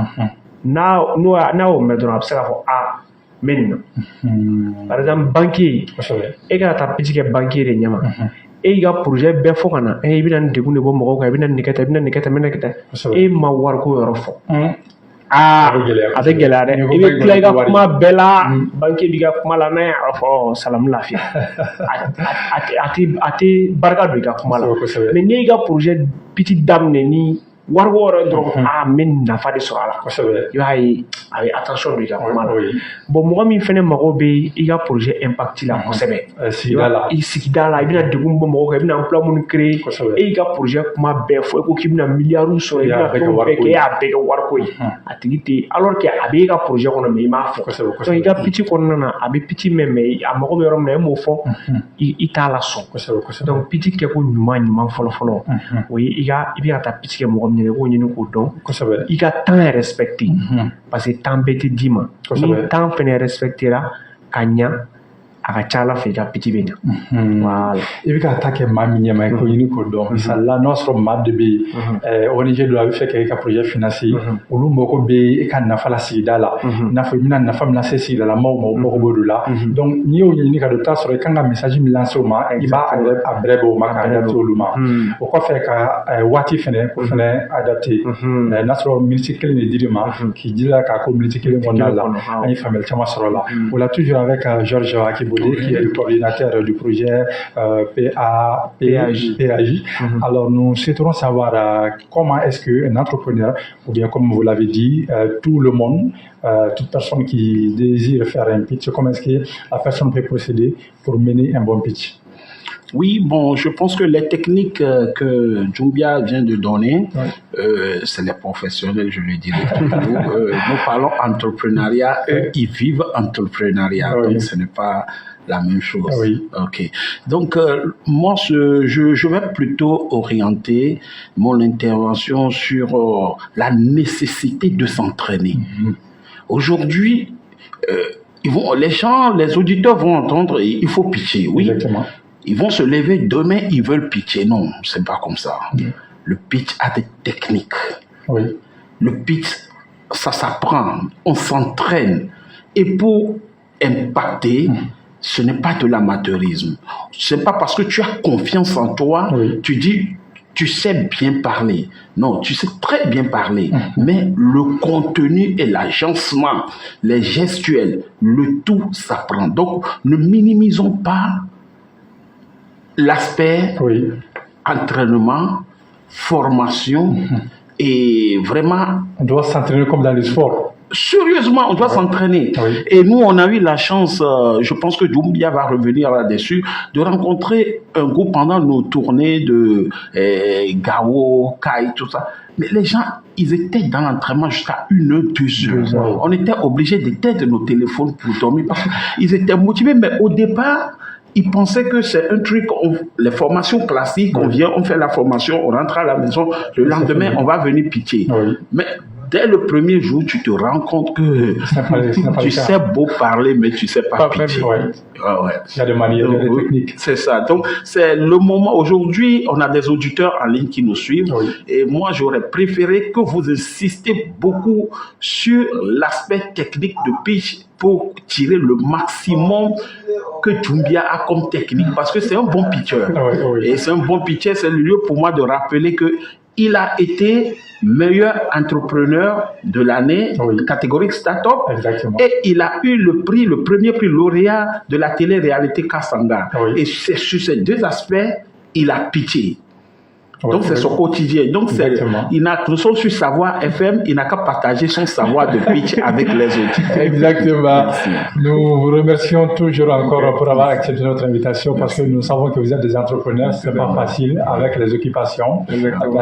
N'a n'o y'a n'a y'o mɛn dɔrɔn, a bɛ se k'a fɔ a n bɛ nin na. Par exemple, banquier, e ka taa pitch kɛ banquier de ɲɛma, e y'i ka projet bɛɛ fɔ ka na, i bɛna nin degun de bɔ mɔgɔw kan, i bɛna nin kɛ tan, i bɛna nin kɛ tan, i bɛna nin kɛ tan, e ma wariko yɔrɔ fɔ. Aa, a bɛ gɛlɛya dɛ. I bɛ tila i ka kuma bɛɛ la, banquier b'i ka kuma la, n'a y'a fɔ salamu lafiya, a tɛ barika don i ka kuma la. Mais n'i y'i ka projet pitch daminɛ ni wariko yɔrɔ dɔrɔn, a n bɛ nafa de sɔrɔ a la, i b'a ye a bɛ attention don i ka kuma la. Bon, mɔgɔ min fɛnɛ mago bɛ i ka projet impact la kosɛbɛ, sigida la, i sigida la, i bɛna degun bɔ mɔgɔw kan, i bɛna emploi minnu créer, e y'i ka projet kuma bɛɛ fɔ, e ko k'i bɛna miliyariw sɔrɔ, i bɛna fɛnw bɛɛ kɛ, e y'a bɛɛ kɛ wariko ye, a tigi tɛ, alors que a bɛ e ka projet kɔnɔ, mais i m'a fɔ. Donc i ka pitch kɔnɔna na, a bɛ pitch mɛn, mais a mago bɛ yɔrɔ min na, e m'o fɔ, i t'a lasɔn. Donc pitch kɛko ɲuman ɲuman fɔlɔ fɔlɔ, o ye i ka i bɛ ka taa pitch kɛ mɔgɔ min ɲɛna, i b'o ɲini k'o dɔn, i ka temps respecter, parce que temps bɛɛ tɛ d'i ma. Ni temps fɛnɛ respectera ka ɲa, A ka ca ala fɛ, i ka pitch bɛ ɲa. Voilà. I bɛ ka ta kɛ maa min ɲɛma, i ko ɲini k'o dɔn. Misali la, n'o sɔrɔ maa dɔ bɛ yen, ONG dɔ, a bɛ fɛ k'e ka projet financer, olu mago bɛ e ka nafa la sigida la, i n'a fɔ i bɛna nafa min lase sigidala maaw ma, u mago b'o de la. Donc n'i y'o ɲini ka don, i bɛ taa sɔrɔ i kan ka message min lancer o ma, i b'a yɛrɛ a bɛrɛ bɛn o ma, ka adapter olu ma. O kɔfɛ, ka waati fɛnɛ, k'o fɛnɛ adapter. N'a sɔrɔ minute kelen de dir'i ma, k'i jija k'a ko minute kelen kɔnɔna la. An ye faamuyali caman sɔrɔ la. O la, toujours avec Georges Akibode, qui est le coordinateur du projet PA, PAJ. PAJ. Alors, nous souhaiterons savoir comment est-ce qu'un entrepreneur, ou bien comme vous l'avez dit, tout le monde, toute personne qui désire faire un pitch, comment est-ce que la personne peut procéder pour mener un bon pitch? Oui, bon, je pense que les techniques que Djoumbia vient de donner, c'est les professionnels, je le dis toujours. Nous parlons entrepreneuriat, eux, ils vivent entrepreneuriat, donc ce n'est pas la même chose. Ok. Donc, moi, je vais plutôt orienter mon intervention sur la nécessité de s'entraîner. Aujourd'hui, les gens, les auditeurs vont entendre, il faut pitcher, oui. Exactement. Ils vont se lever demain, ils veulent pitcher. Non, c'est pas comme ça. Le pitch a des techniques. Le pitch, ça s'apprend. On s'entraîne. Et pour impacter, ce n'est pas de l'amateurisme. Ce n'est pas parce que tu as confiance en toi, tu dis, tu sais bien parler. Non, tu sais très bien parler. Mais le contenu et l'agencement, les gestuels, le tout s'apprend. Donc, ne minimisons pas l'aspect entraînement, formation et vraiment. On doit s'entraîner comme dans le sport. Sérieusement, on doit s'entraîner. Et nous, on a eu la chance, je pense que Doumbia va revenir là-dessus, de rencontrer un groupe pendant nos tournées de Gao, Kai, tout ça. Mais les gens, ils étaient dans l'entraînement jusqu'à 1h, 2h. On était obligés d'éteindre nos téléphones pour dormir parce qu'ils étaient motivés. Mais au départ, ils pensaient que c'est un truc, les formations classiques, on vient, on fait la formation, on rentre à la maison, le lendemain, on va venir pitcher. Mais dès le premier jour, tu te rends compte que tu sais beau parler, mais tu sais pas pitcher. Ouais. Il y a des manières, il y a des techniques. C'est ça. Donc, c'est le moment. Aujourd'hui, on a des auditeurs en ligne qui nous suivent. Et moi, j'aurais préféré que vous insistez beaucoup sur l'aspect technique de pitch pour tirer le maximum que Doumbia a comme technique. Parce que c'est un bon pitcher. Et c'est un bon pitcher. C'est le lieu pour moi de rappeler que il a été meilleur entrepreneur de l'année, catégorie start-up. Et il a eu le prix, le premier prix lauréat de la télé-réalité Kassanga. Et c'est sur ces deux aspects, il a pitché. Donc c'est son quotidien. Donc il n'a, nous sommes sur Savoir FM, il n'a qu'à partager son savoir de pitch avec les autres. Exactement. Nous vous remercions toujours encore pour avoir accepté notre invitation parce que nous savons que vous êtes des entrepreneurs, c'est pas facile avec les occupations.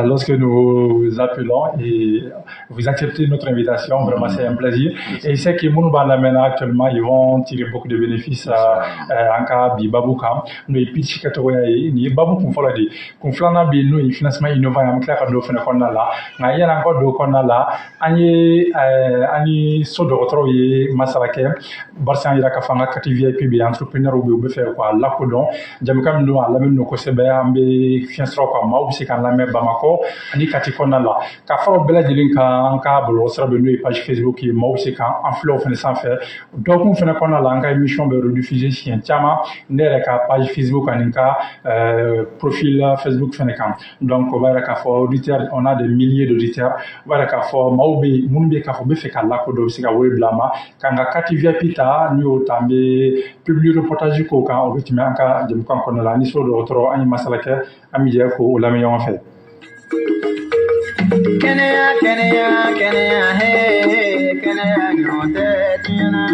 Lorsque nous vous appelons et vous acceptez notre invitation, vraiment c'est un plaisir. Et c'est que minnu b'a lamɛn actuellement, ils vont tirer beaucoup de bénéfices en ka bi babu kan, n'o ye pitch kɛcogoya ye. Nin ye babu kun fɔlɔ de ye. Kun filanan bɛ yen, n'o ye financement innovant ye, an bɛ tila ka don o fɛnɛ kɔnɔna la. Nka yanni an ka don o kɔnɔna la, an ye an ni so dɔgɔtɔrɔw ye masala kɛ, barisa an yira k'a fɔ an ka carte VIP bɛ yen, entrepreneur bɛ yen, u bɛ fɛ k'a lakodɔn. Jamukan min don, a lamɛnnen don kosɛbɛ, an bɛ fiɲɛ sɔrɔ ka maaw bɛ se k'an lamɛn Bamakɔ ani Kati kɔnɔna la. Ka fara o bɛɛ lajɛlen kan, an ka bɔlɔlɔsira bɛ yen, n'o ye page Facebook ye, maaw bɛ se k'an filɛ o fɛnɛ sanfɛ. Dɔgɔkun fɛnɛ kɔnɔna la, an ka émission bɛ rediffuser siɲɛ caman ne yɛrɛ ka page Facebook ani n ka profil Facebook fɛnɛ kan. Donc o b'a yira k'a fɔ auditeur, on a des milliers d'auditeurs. O b'a yira k'a fɔ maaw bɛ yen, minnu bɛ yen k'a fɔ u bɛ fɛ ka lakodɔn, u bɛ se ka wele bila an ma k'an ka carte VIP ta. N'u y'o ta, an bɛ publier reportage k'o kan, o bɛ tɛmɛ an ka jamukan kɔnɔna la. Ni so dɔgɔtɔrɔ, an ye masala kɛ, an bɛ jɛ k'o lamɛn ɲɔgɔn fɛ. Kɛnɛya, kɛnɛya, kɛnɛya, he, kɛnɛya ɲɔgɔn tɛ diɲɛ na.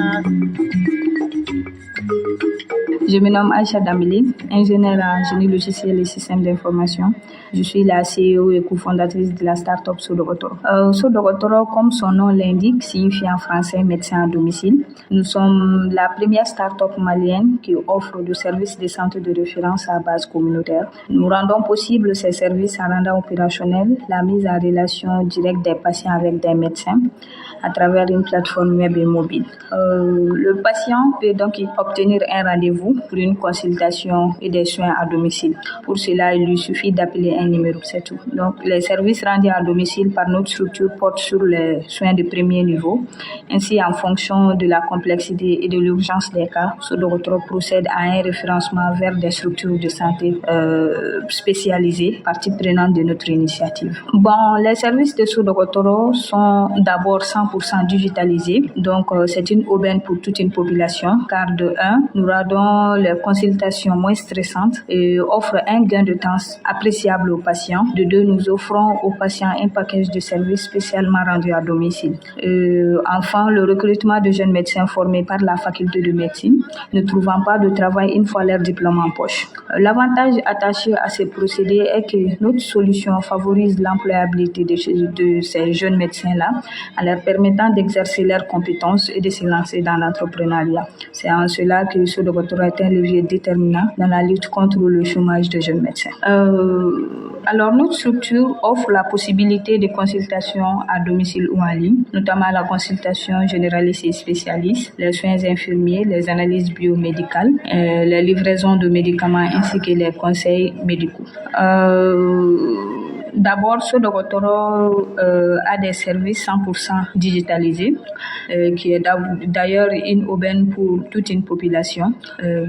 Je me nomme Aïcha Damili, ingénieure en génie logiciel et système d'information. Je suis la CEO et cofondatrice de la start-up Sodogotoro. Sodogotoro, comme son nom l'indique, signifie en français médecin à domicile. Nous sommes la première start-up malienne qui offre le service de centre de référence à base communautaire. Nous rendons possible ces services en rendant opérationnel la mise en relation directe des patients avec des médecins à travers une plateforme web et mobile. Le patient peut donc obtenir un rendez-vous rendez-vous pour une consultation et des soins à domicile. Pour cela, il lui suffit d'appeler un numéro, c'est tout. Donc, les services rendus à domicile par notre structure portent sur les soins de premier niveau. Ainsi, en fonction de la complexité et de l'urgence des cas, So Dɔgɔtɔrɔ procède à un référencement vers des structures de santé spécialisées, partie prenante de notre initiative. Bon, les services de So Dɔgɔtɔrɔ sont d'abord 100% digitalisés, donc c'est une aubaine pour toute une population, car de 1, nous rendons les consultations moins stressantes et offre un gain de temps appréciable aux patients. De deux, nous offrons aux patients un package de services spécialement rendu à domicile. Enfin, le recrutement de jeunes médecins formés par la faculté de médecine ne trouvant pas de travail une fois leur diplôme en poche. L'avantage attaché à ces procédés est que notre solution favorise l'employabilité de ces jeunes médecins-là en leur permettant d'exercer leurs compétences et de se lancer dans l'entrepreneuriat. C'est en cela que So Dɔgɔtɔrɔ est un levier déterminant dans la lutte contre le chômage de jeunes médecins. Alors, notre structure offre la possibilité de consultation à domicile ou en ligne, notamment la consultation généraliste et spécialiste, les soins infirmiers, les analyses biomédicales, les livraisons de médicaments ainsi que les conseils médicaux. D'abord, So Dɔgɔtɔrɔ a des services 100% digitalisés, qui est d'ailleurs une aubaine pour toute une population.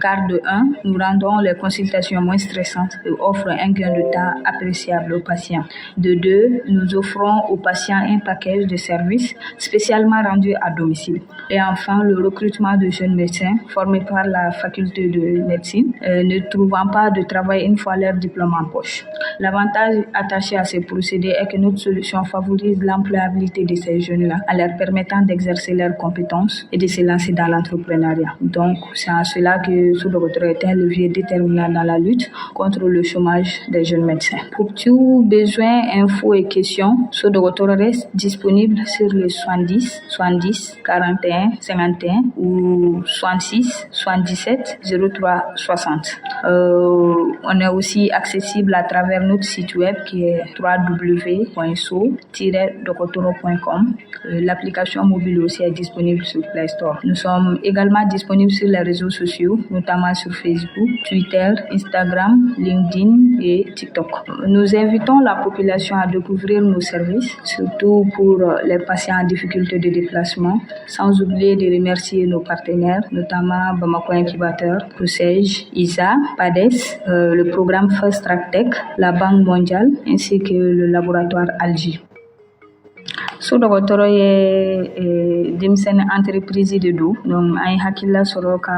Car de 1, nous rendons les consultations moins stressantes et offre un gain de temps appréciable aux patients. De 2, nous offrons aux patients un package de services spécialement rendu à domicile. Et enfin, le recrutement de jeunes médecins formés par la faculté de médecine, ne trouvant pas de travail une fois leur diplôme en poche. L'avantage attaché à ces procédés est que notre solution favorise l'employabilité de ces jeunes-là en leur permettant d'exercer leurs compétences et de se lancer dans l'entrepreneuriat. Donc, c'est en cela que So Dɔgɔtɔrɔ est un levier déterminant dans la lutte contre le chômage des jeunes médecins. Pour tout besoin, infos et questions, So Dɔgɔtɔrɔ reste disponible sur le 70 70 41 51 ou 66 77 03 60. On est aussi accessible à travers notre site web qui est www.so-dɔgɔtɔrɔ.com. L'application mobile aussi est disponible sur Play Store. Nous sommes également disponibles sur les réseaux sociaux, notamment sur Facebook, Twitter, Instagram, LinkedIn et TikTok. Nous invitons la population à découvrir nos services, surtout pour les patients en difficulté de déplacement, sans oublier de remercier nos partenaires, notamment Bamako Incubateur, PROCEJ, ISA, PADES, le programme Fast Track Tech, la Banque mondiale, ainsi que le laboratoire Algi. So Dɔgɔtɔrɔ ye denmisɛnnin entreprise de don. Donc an ye hakilila sɔrɔ ka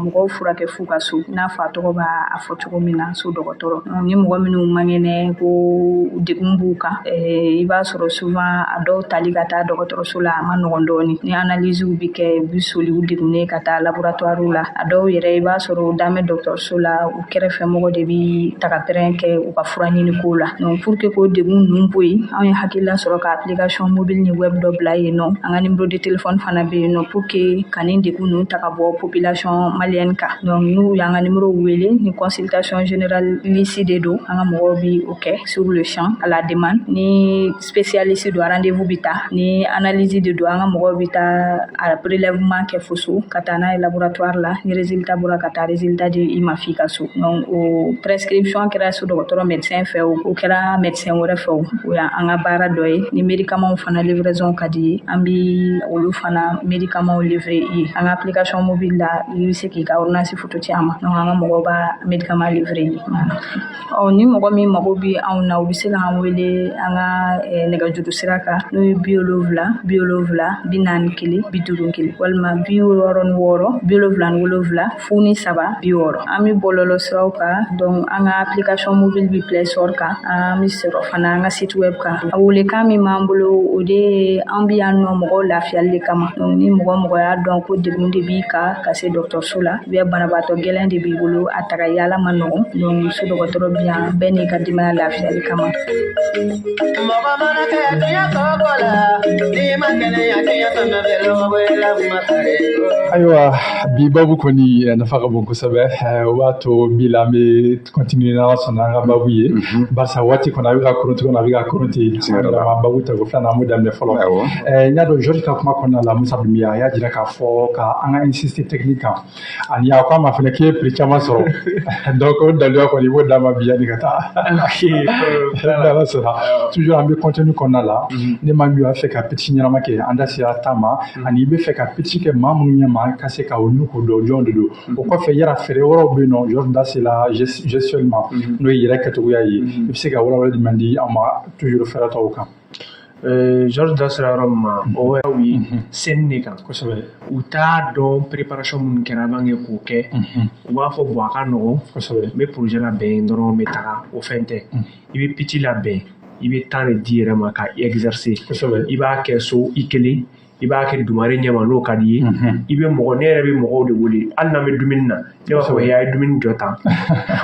mɔgɔw furakɛ f'u ka so, i n'a fɔ a tɔgɔ b'a a fɔ cogo min na, so dɔgɔtɔrɔ. Ni mɔgɔ minnu man kɛnɛ, ko degun b'u kan, i b'a sɔrɔ souvent a dɔw tali ka taa dɔgɔtɔrɔso la, a ma nɔgɔn dɔɔni. Ni analyse bi kɛ, u bi soli u degunnen ka taa laboratoire la. A dɔw yɛrɛ, i b'a sɔrɔ u dan bɛ dɔgɔtɔrɔso la, u kɛrɛfɛ mɔgɔ de bi taga pɛrɛn kɛ u ka fura ɲini ko la. Donc pour que k'o degun ninnu bɔ yen, anw ye hakilila sɔrɔ ka application mobile ni web dɔ bila yen nɔ. An ka numéro de téléphone fana bɛ yen nɔ pour que ka nin degun ninnu ta ka bɔ population malienne kan. Donc n'u y'an ka numéro wele, ni consultation généraliste de don, an ka mɔgɔw bi o kɛ sur le champ à la demande. Ni spécialiste don, rendez-vous bi ta. Ni analyse de don, an ka mɔgɔw bi taa a prélèvement kɛ fo so ka taa n'a ye laboratoire la. Ni résultat bɔra, ka taa résultat di i ma f'i ka so. Donc o prescription kɛra So Dɔgɔtɔrɔ médecin fɛ, o o kɛra médecin wɛrɛ fɛ, o o y'an ka baara dɔ ye. Ni médicament fana livraison ka di ye, an bi olu fana médicament livrer i ye. An ka application mobile la, i bɛ se k'i ka ordonnance photo ci an ma. Donc an ka mɔgɔw b'a médicament livrer i ye. Ɔ ni mɔgɔ min mago bi anw na, u bɛ se k'an wele an ka nɛgɛjuru sira kan, n'o ye 70 70 41 51 walima 66 77 03 60. An bɛ bɔlɔlɔ siraw kan. Donc an ka application mobile bi Play Store kan, an bɛ sɔrɔ fana an ka site web kan. A welekan min b'an bolo, o de ye an bi yan nɔ mɔgɔw lafiyali de kama. Donc ni mɔgɔ mɔgɔ y'a dɔn ko degun de b'i kan ka se dɔgɔtɔrɔso la, ou bien banabaatɔ gɛlɛn de b'i bolo, a taga yala ma nɔgɔn, donc So Dɔgɔtɔrɔ bi yan bɛɛ n'i ka denbaya lafiyali kama. Mɔgɔ mana kɛ diɲɛ kɔkɔ la, n'i ma kɛnɛya, diɲɛ fɛn bɛɛ bɛ lɔgɔ la ma kare. Ayiwa, bi babu kɔni nafa ka bon kosɛbɛ. O b'a to bi la an bɛ continuer n'Ala sɔnna an ka babu ye, barisa waati kɔni a bɛ ka koron cogo min na, a bɛ ka koron ten. An yɛrɛ ma babu ta ko filanan, an b'o daminɛ. daminɛ fɔlɔ. N y'a dɔn Georges ka kuma kɔnɔna la, Musa Dunbiya, a y'a jira k'a fɔ ka an ka insister technique kan, ani a ko a ma fɛnɛ k'i ye prix caman sɔrɔ. Donc o daluya kɔni, i b'o d'a ma bi yanni ka taa. N'Ala sɔnna, toujours an bɛ contenu kɔnɔna la. Ne maa min b'a fɛ ka pitch ɲɛnama kɛ, an da sera ta ma, ani i bɛ fɛ ka pitch kɛ maa minnu ɲɛma ka se ka olu k'o dɔn jɔn de don. O kɔfɛ, yala fɛɛrɛ wɛrɛw bɛ yen nɔ? Georges da sera gestuel ma, n'o ye yɛrɛ kɛcogoya ye. I bɛ se ka walawalali jumɛn di an ma toujours fɛɛrɛ tɔw kan? Georges da sera yɔrɔ min ma, o yɛrɛ ye scène de kan. U t'a dɔn préparation minnu kɛra avant que k'o kɛ. U b'a fɔ bon, a ka nɔgɔn, n bɛ projet labɛn dɔrɔn, n bɛ taga. O fɛn tɛ. I bɛ pitch labɛn, i bɛ temps de di yɛrɛ ma ka exercer. I b'a kɛ so i kelen, i b'a kɛ dumare ɲɛma n'o ka di ye. I bɛ mɔgɔ, ne yɛrɛ bɛ mɔgɔw de wele, hali n'an bɛ dumuni na, ne b'a fɔ a ye dumuni jɔ tan,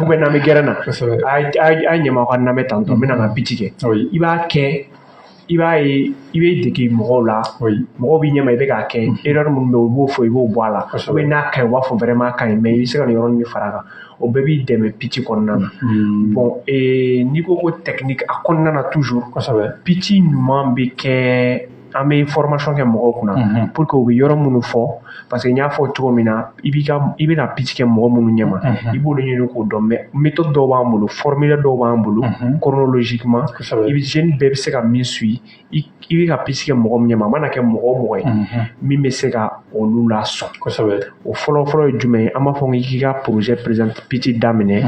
ou bien n'an bɛ gɛrɛn na, a ye ɲɛma aw ka lamɛn tantɔ, n bɛna n ka pitch kɛ. I b'a kɛ, i b'a ye i bɛ dege mɔgɔw la, mɔgɔw b'i ɲɛma i bɛ k'a kɛ. Erreur minnu bɛ yen, u b'o fɔ, i b'o bɔ a la, ou bien n'a ka ɲi, u b'a fɔ vraiment a ka ɲi, mais i bɛ se ka nin yɔrɔnin fara a kan. O bɛɛ b'i dɛmɛ pitch kɔnɔna na. Bon, n'i ko ko technique a kɔnɔna na, toujours pitch ɲuman bɛ kɛ. An bɛ formation kɛ mɔgɔw kunna pour que u bɛ yɔrɔ minnu fɔ, parce que n y'a fɔ cogo min na, i b'i ka i bɛna pitch kɛ mɔgɔ minnu ɲɛma, i b'olu ɲini k'o dɔn. Mais méthode dɔw b'an bolo, formulaire dɔw b'an bolo, chronologiquement i bɛ jeune bɛɛ bɛ se ka min suit. I bɛ ka pitch kɛ mɔgɔ min ɲɛma, a mana kɛ mɔgɔ o mɔgɔ ye, min bɛ se ka olu lasɔn. O fɔlɔ fɔlɔ ye jumɛn ye? An b'a fɔ k'i k'i ka projet présente, pitch daminɛ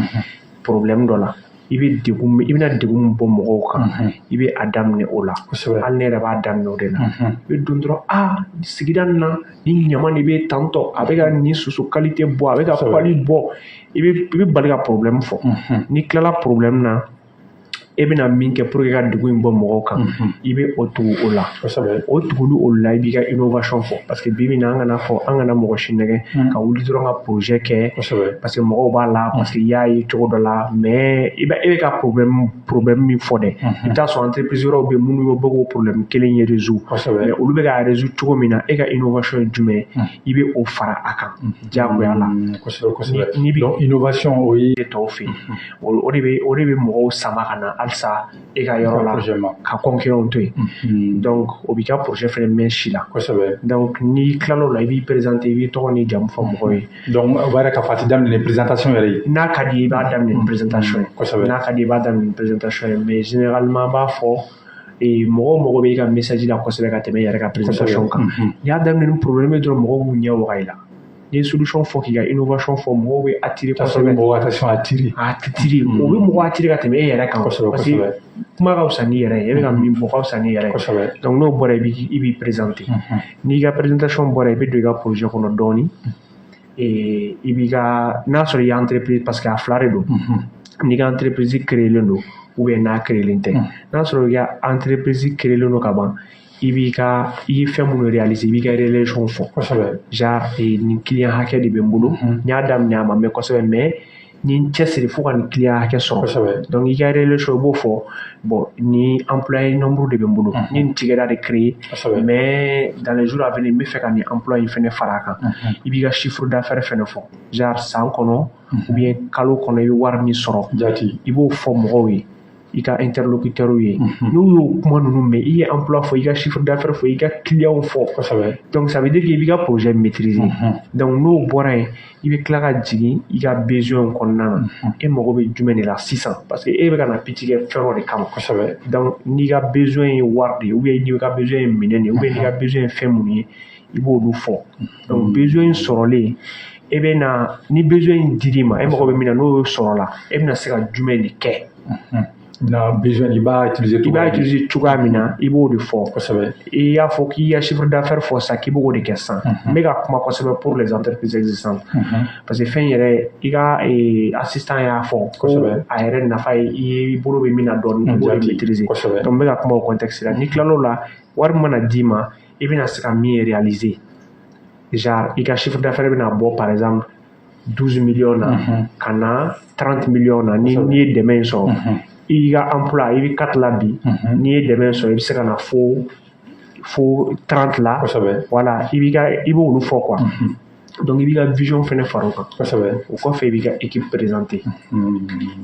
problème dɔ la. I bɛ degun, i bɛna degun min bɔ mɔgɔw kan, i bɛ a daminɛ o la. Hali ne yɛrɛ b'a daminɛ o de la. I bɛ don dɔrɔn, a sigida nin na, ni ɲama de bɛ tantɔ, a bɛ ka nin soso qualité bɔ, a bɛ ka pali bɔ. I bɛ bali ka problème fɔ. N'i tilala problème na, e bɛna min kɛ pour que ka degun in bɔ mɔgɔw kan, i bɛ o tugu o la. O tuguli o la, i b'i ka innovation fɔ, parce que bi bi in na, an kana fɔ, an kana mɔgɔ si nɛgɛ ka wuli dɔrɔn ka projet kɛ parce que mɔgɔw b'a la, parce que i y'a ye cogo dɔ la. Mais i bɛ e bɛ ka problème min fɔ dɛ, i bɛ taa sɔrɔ entreprise wɛrɛw bɛ yen minnu bɛ k'o problème kelen ye résoudre, mais olu bɛ k'a résoudre cogo min na, e ka innovation ye jumɛn ye? I bɛ o fara a kan diyagoya la. N'i bɛ innovation, o ye tɔw fɛ yen, o de bɛ mɔgɔw sama ka na halisa e ka yɔrɔ la, ka concurrent to yen. Donc o b'i ka projet fɛnɛ mɛn si la. Donc n'i tilal'o la, i b'i présenter, i b'i tɔgɔ ni jamu fɔ mɔgɔw ye. Donc o b'a yira k'a fɔ a ti daminɛ ni présentation yɛrɛ ye. N'a ka di ye, i b'a daminɛ ni présentation ye. N'a ka di ye, i b'a daminɛ ni présentation ye, mais généralement an b'a fɔ mɔgɔw mago bɛ i ka message la kosɛbɛ ka tɛmɛ i yɛrɛ ka présentation kan. N'i y'a daminɛ ni problème ye dɔrɔn, mɔgɔw b'u ɲɛ waga i la. N'i ye solution fɔ, k'i ka innovation fɔ, mɔgɔw bɛ attirer kosɛbɛ. Mɔgɔw attention attirer. Attirer, o bɛ mɔgɔw attirer ka tɛmɛ e yɛrɛ kan, parce que kuma ka fisa n'i yɛrɛ ye, e bɛ ka min fɔ ka fisa n'i yɛrɛ ye. Donc n'o bɔra, i b'i présenter. N'i ka présentation bɔra, i bɛ don i ka projet kɔnɔ dɔɔnin. I b'i ka, n'a sɔrɔ i ye entreprise, parce que a fila de don, n'i ka entreprise créelen don ou bien n'a créelen tɛ. N'a sɔrɔ i ka entreprise créelen don ka ban, i b'i ka, i ye fɛn minnu réaliser, i b'i ka réalisation fɔ. Genre nin client hakɛ de bɛ n bolo, n y'a daminɛ, a ma mɛn kosɛbɛ, mais n ye n cɛsiri fo ka nin client hakɛ sɔrɔ. Donc i ka réalisation, i b'o fɔ. Bon, ni employé nombre de bɛ n bolo, n ye nin cakɛda de créer, mais dans les jours à venir, n bɛ fɛ ka nin emploi in fɛnɛ fara a kan. I b'i ka chiffre d'affaires fɛnɛ fɔ, genre san kɔnɔ ou bien kalo kɔnɔ, i bɛ wari min sɔrɔ, i b'o fɔ mɔgɔw ye, i ka interlocuteur ye. N'u y'o kuma ninnu mɛn, i ye emploi fɔ, i ka chiffre d'affaires fɔ, i ka client fɔ, donc ça veut dire que i b'i ka projet maîtriser. Donc n'o bɔra yen, i bɛ tila ka jigin i ka besoin kɔnɔna na. E mago bɛ jumɛn de la sisan? Parce que e bɛ ka na pitch kɛ fɛn dɔ de kama. Donc n'i ka besoin ye wari de ye, ou bien n'i ka besoin ye minɛn de ye, ou bien n'i ka besoin ye fɛn minnu ye, i b'olu fɔ. Donc besoin sɔrɔlen, e bɛ na ni besoin in dir'i ma, e mago bɛ min na, n'o sɔrɔla, e bɛna se ka jumɛn de kɛ? Na besoin, i b'a utiliser. I b'a utiliser cogoya min na, i b'o de fɔ. I y'a fɔ k'i ka chiffre d'affaires fɔ sisan, k'i b'o de kɛ sisan. N bɛ ka kuma kosɛbɛ pour les entreprises existantes, parce que fɛn yɛrɛ, i ka assistant y'a fɔ ko a yɛrɛ nafa ye i ye bolo bɛ min na dɔɔnin, i b'o de maîtriser. Donc n bɛ ka kuma o contexte la. N'i tilal'o la, wari mana d'i ma, i bɛna se ka min réaliser, genre i ka chiffre d'affaires bɛna bɔ par exemple 12 millions na ka na 30 millions na, ni n'i ye dɛmɛ in sɔrɔ. I ka emploi, i bɛ 4 la bi, n'i ye dɛmɛ sɔrɔ, i bɛ se ka na fo 30 la. Voilà, i b'i ka, i b'olu fɔ quoi. Donc i b'i ka vision fɛnɛ fara o kan. O kɔfɛ, i b'i ka équipe présenter.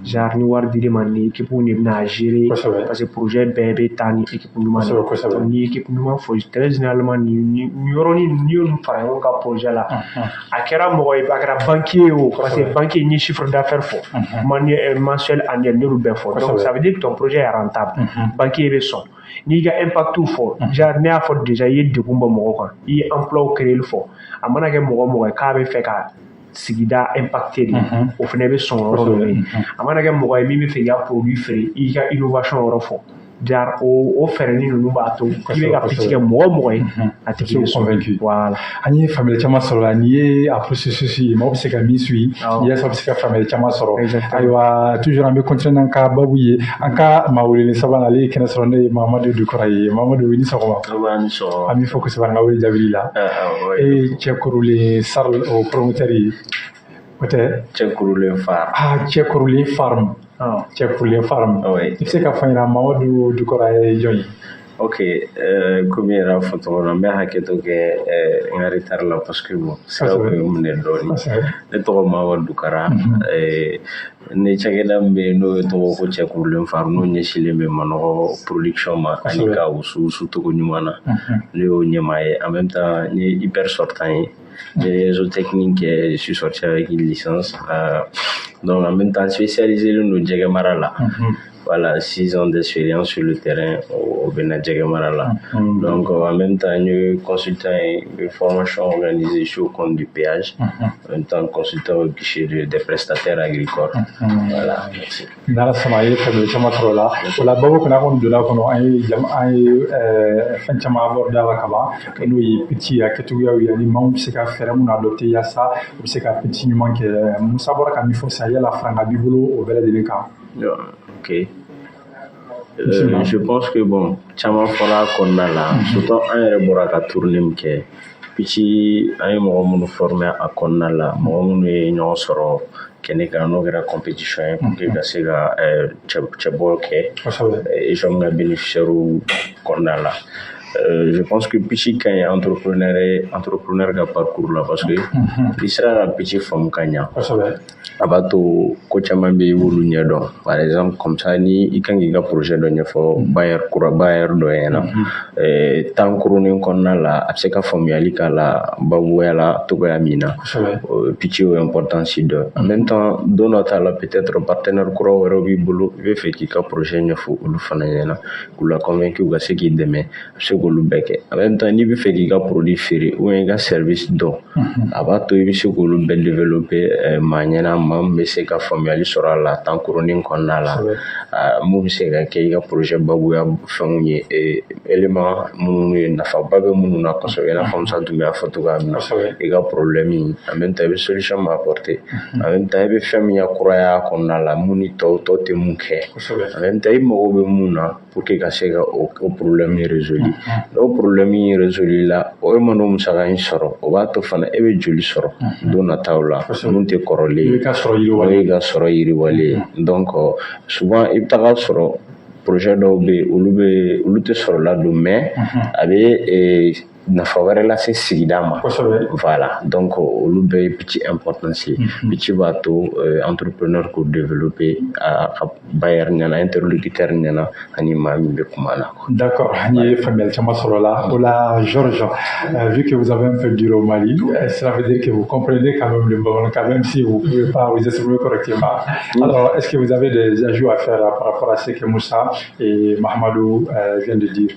Genre ni wari dir'i ma, ni équipe de bɛna gérer, parce que projet bɛɛ bɛ taa ni équipe ɲuman de ye. Ni équipe ɲuman fɔ, très généralement nin yɔrɔnin, n'i y'olu fara ɲɔgɔn kan projet la, a kɛra mɔgɔ ye, a kɛra banquier ye o, parce que banquier, n ye chiffre d'affaires fɔ, mensuel, annuel, n y'olu bɛɛ fɔ. Donc ça veut dire que ton projet est rentable, banquier bɛ sɔn. N'i ka impact fɔ, genre ne y'a fɔ déjà, i ye degun bɔ mɔgɔw kan, i ye emploi créer fɔ, a mana kɛ mɔgɔ mɔgɔ ye k'a bɛ fɛ ka sigida impacter de, o fana bɛ sɔn yɔrɔ dɔ ye. A mana kɛ mɔgɔ ye min bɛ fɛ k'i ka produit feere, i ka innovation yɔrɔ fɔ, genre o fɛɛrɛnin ninnu b'a to i bɛ ka pitch kɛ mɔgɔ o mɔgɔ ye, a tigi bɛ convaincu. Voilà. An ye faamuyali caman sɔrɔ la. Nin ye a processus ye, mɔgɔ bɛ se ka min suit yaasa bɛ se ka faamuyali caman sɔrɔ. Ayiwa, toujours an bɛ continuer n'an ka babu ye. An ka maa welelen sabanan, ale ye kɛnɛ sɔrɔ, n'o ye Mamadu Dukɔrɔ ye. Mamadu, i ni sɔgɔma. An b'i fɔ kosɛbɛ an ka wele jaabili la. E ye Cɛkurulen SARL o promoteur ye, o tɛ? Cɛkurulen Farm. Ah, Cɛkurulen Farm. Cɛkurulen Farm. I bɛ se ka fɔ an ɲɛna, Mamadu Dukɔrɔ ye jɔn ye? Ok, komi yɛrɛ y'a fɔ cogo min na, n bɛ hakɛto kɛ n ka retard la, parce que bon, sira kun ye n minɛ dɔɔnin. Ne tɔgɔ Mamadu Dukara. Ne cakɛda min bɛ yen, n'o ye tɔgɔ ko Cɛkurulen Farm, n'o ɲɛsinlen bɛ manɔgɔ production ma ani ka wusu wusu cogo ɲuman na, ne y'o ɲɛmaa ye. En même temps, n ye IPR sortant ye. J'ai réseau technique, je suis sorti avec une licence. Donc en même temps, spécialisé don jɛgɛ mara la. Voilà, 6 ans d'expérience sur le terrain au Bénin jɛgɛ mara la. Donc en même temps, n ye consultant ye, une formation organisée, je suis au compte du péage. En même temps, consultant au guichet des prestataires agricoles. Voilà, merci. N'Ala sɔnna, a ye faamuyali caman sɔrɔ o la. O la, babu kɔnɔ, an kɔni donna kɔnɔ, an ye fɛn caman aborder a la kaban, n'o ye pitch a kɛcogoyaw ye ani maaw bɛ se ka fɛɛrɛ minnu adopter yaasa u bɛ se ka pitch ɲuman kɛ. Musa bɔra ka min fɔ sisan, yala faranga b'i bolo o bɛɛ lajɛlen kan? Ok. Je pense que bon, caman fɔra a kɔnɔna la, surtout an yɛrɛ bɔra ka tournée min kɛ pitch, an ye mɔgɔ minnu former a kɔnɔna la, mɔgɔ minnu ye ɲɔgɔn sɔrɔ kɛnɛ kan, n'o kɛra compétition ye pour que ka se ka cɛbɔ kɛ EJOM ka bénéficiaires kɔnɔna la. Je pense que pitch ka ɲi entrepreneur ye, entrepreneur ka parcours la, parce que n'i sera ka pitch faamu ka ɲa, a b'a to ko caman bɛ yen, i b'olu ɲɛdɔn. Par exemple, comme ça, ni i kan k'i ka projet dɔ ɲɛfɔ bailleur kura, bailleur dɔ ɲɛna temps kurunin kɔnɔna la, a bɛ se ka faamuyali k'a la babuya la togoya min na, pitch y'o importance dɔ. En même temps, don dɔ ta la, peut-être partenaire kura wɛrɛw b'i bolo, i bɛ fɛ k'i ka projet ɲɛfɔ olu fana ɲɛna k'u la convaincre u ka se k'i dɛmɛ, a bɛ se k'olu bɛɛ kɛ. En même temps, n'i bɛ fɛ k'i ka produit feere ou bien i ka service dɔn, a b'a to i bɛ se k'olu bɛɛ développer maa ɲɛna, maa min bɛ se ka faamuyali sɔrɔ a la temps kurunin kɔnɔna la, mun bɛ se ka kɛ i ka projet babuya fɛnw ye, élément minnu ye nafaba bɛ minnu na kosɛbɛ, i n'a fɔ Musa tun b'a fɔ cogoya min na, i ka problème, en même temps i bɛ solution min apporter, en même temps i bɛ fɛn min yakuraya a kɔnɔna la, mun ni tɔw tɔw tɛ mun kɛ, en même temps i mago bɛ mun na pour que ka se ka o problème résoudre. N'o problème in résoudre la, o e mana o musaka in sɔrɔ, o b'a to fana e bɛ joli sɔrɔ don nataw la mun tɛ kɔrɔlen ye, o y'i ka sɔrɔ yiriwalen ye. Donc souvent i bɛ taga sɔrɔ projet dɔw bɛ yen, olu bɛ olu tɛ sɔrɔ ladon, mais a bɛ nafa wɛrɛ lase sigida ma. Voilà, donc olu bɛɛ ye pitch importance ye. Pitch b'a to entrepreneur k'o développer a ka bailleur ɲɛna, interlocuteur ɲɛna, ani maa min bɛ kuma na. D'accord, an ye faamuyali caman sɔrɔ la. O la, Georges, vu que vous avez un peu duré au Mali, cela veut dire que vous comprenez quand même le bamanankan, même si vous ne pouvez pas vous exprimer correctement. Alors, est-ce que vous avez des ajouts à faire par rapport à ce que Moussa et Mahamadou viennent de dire?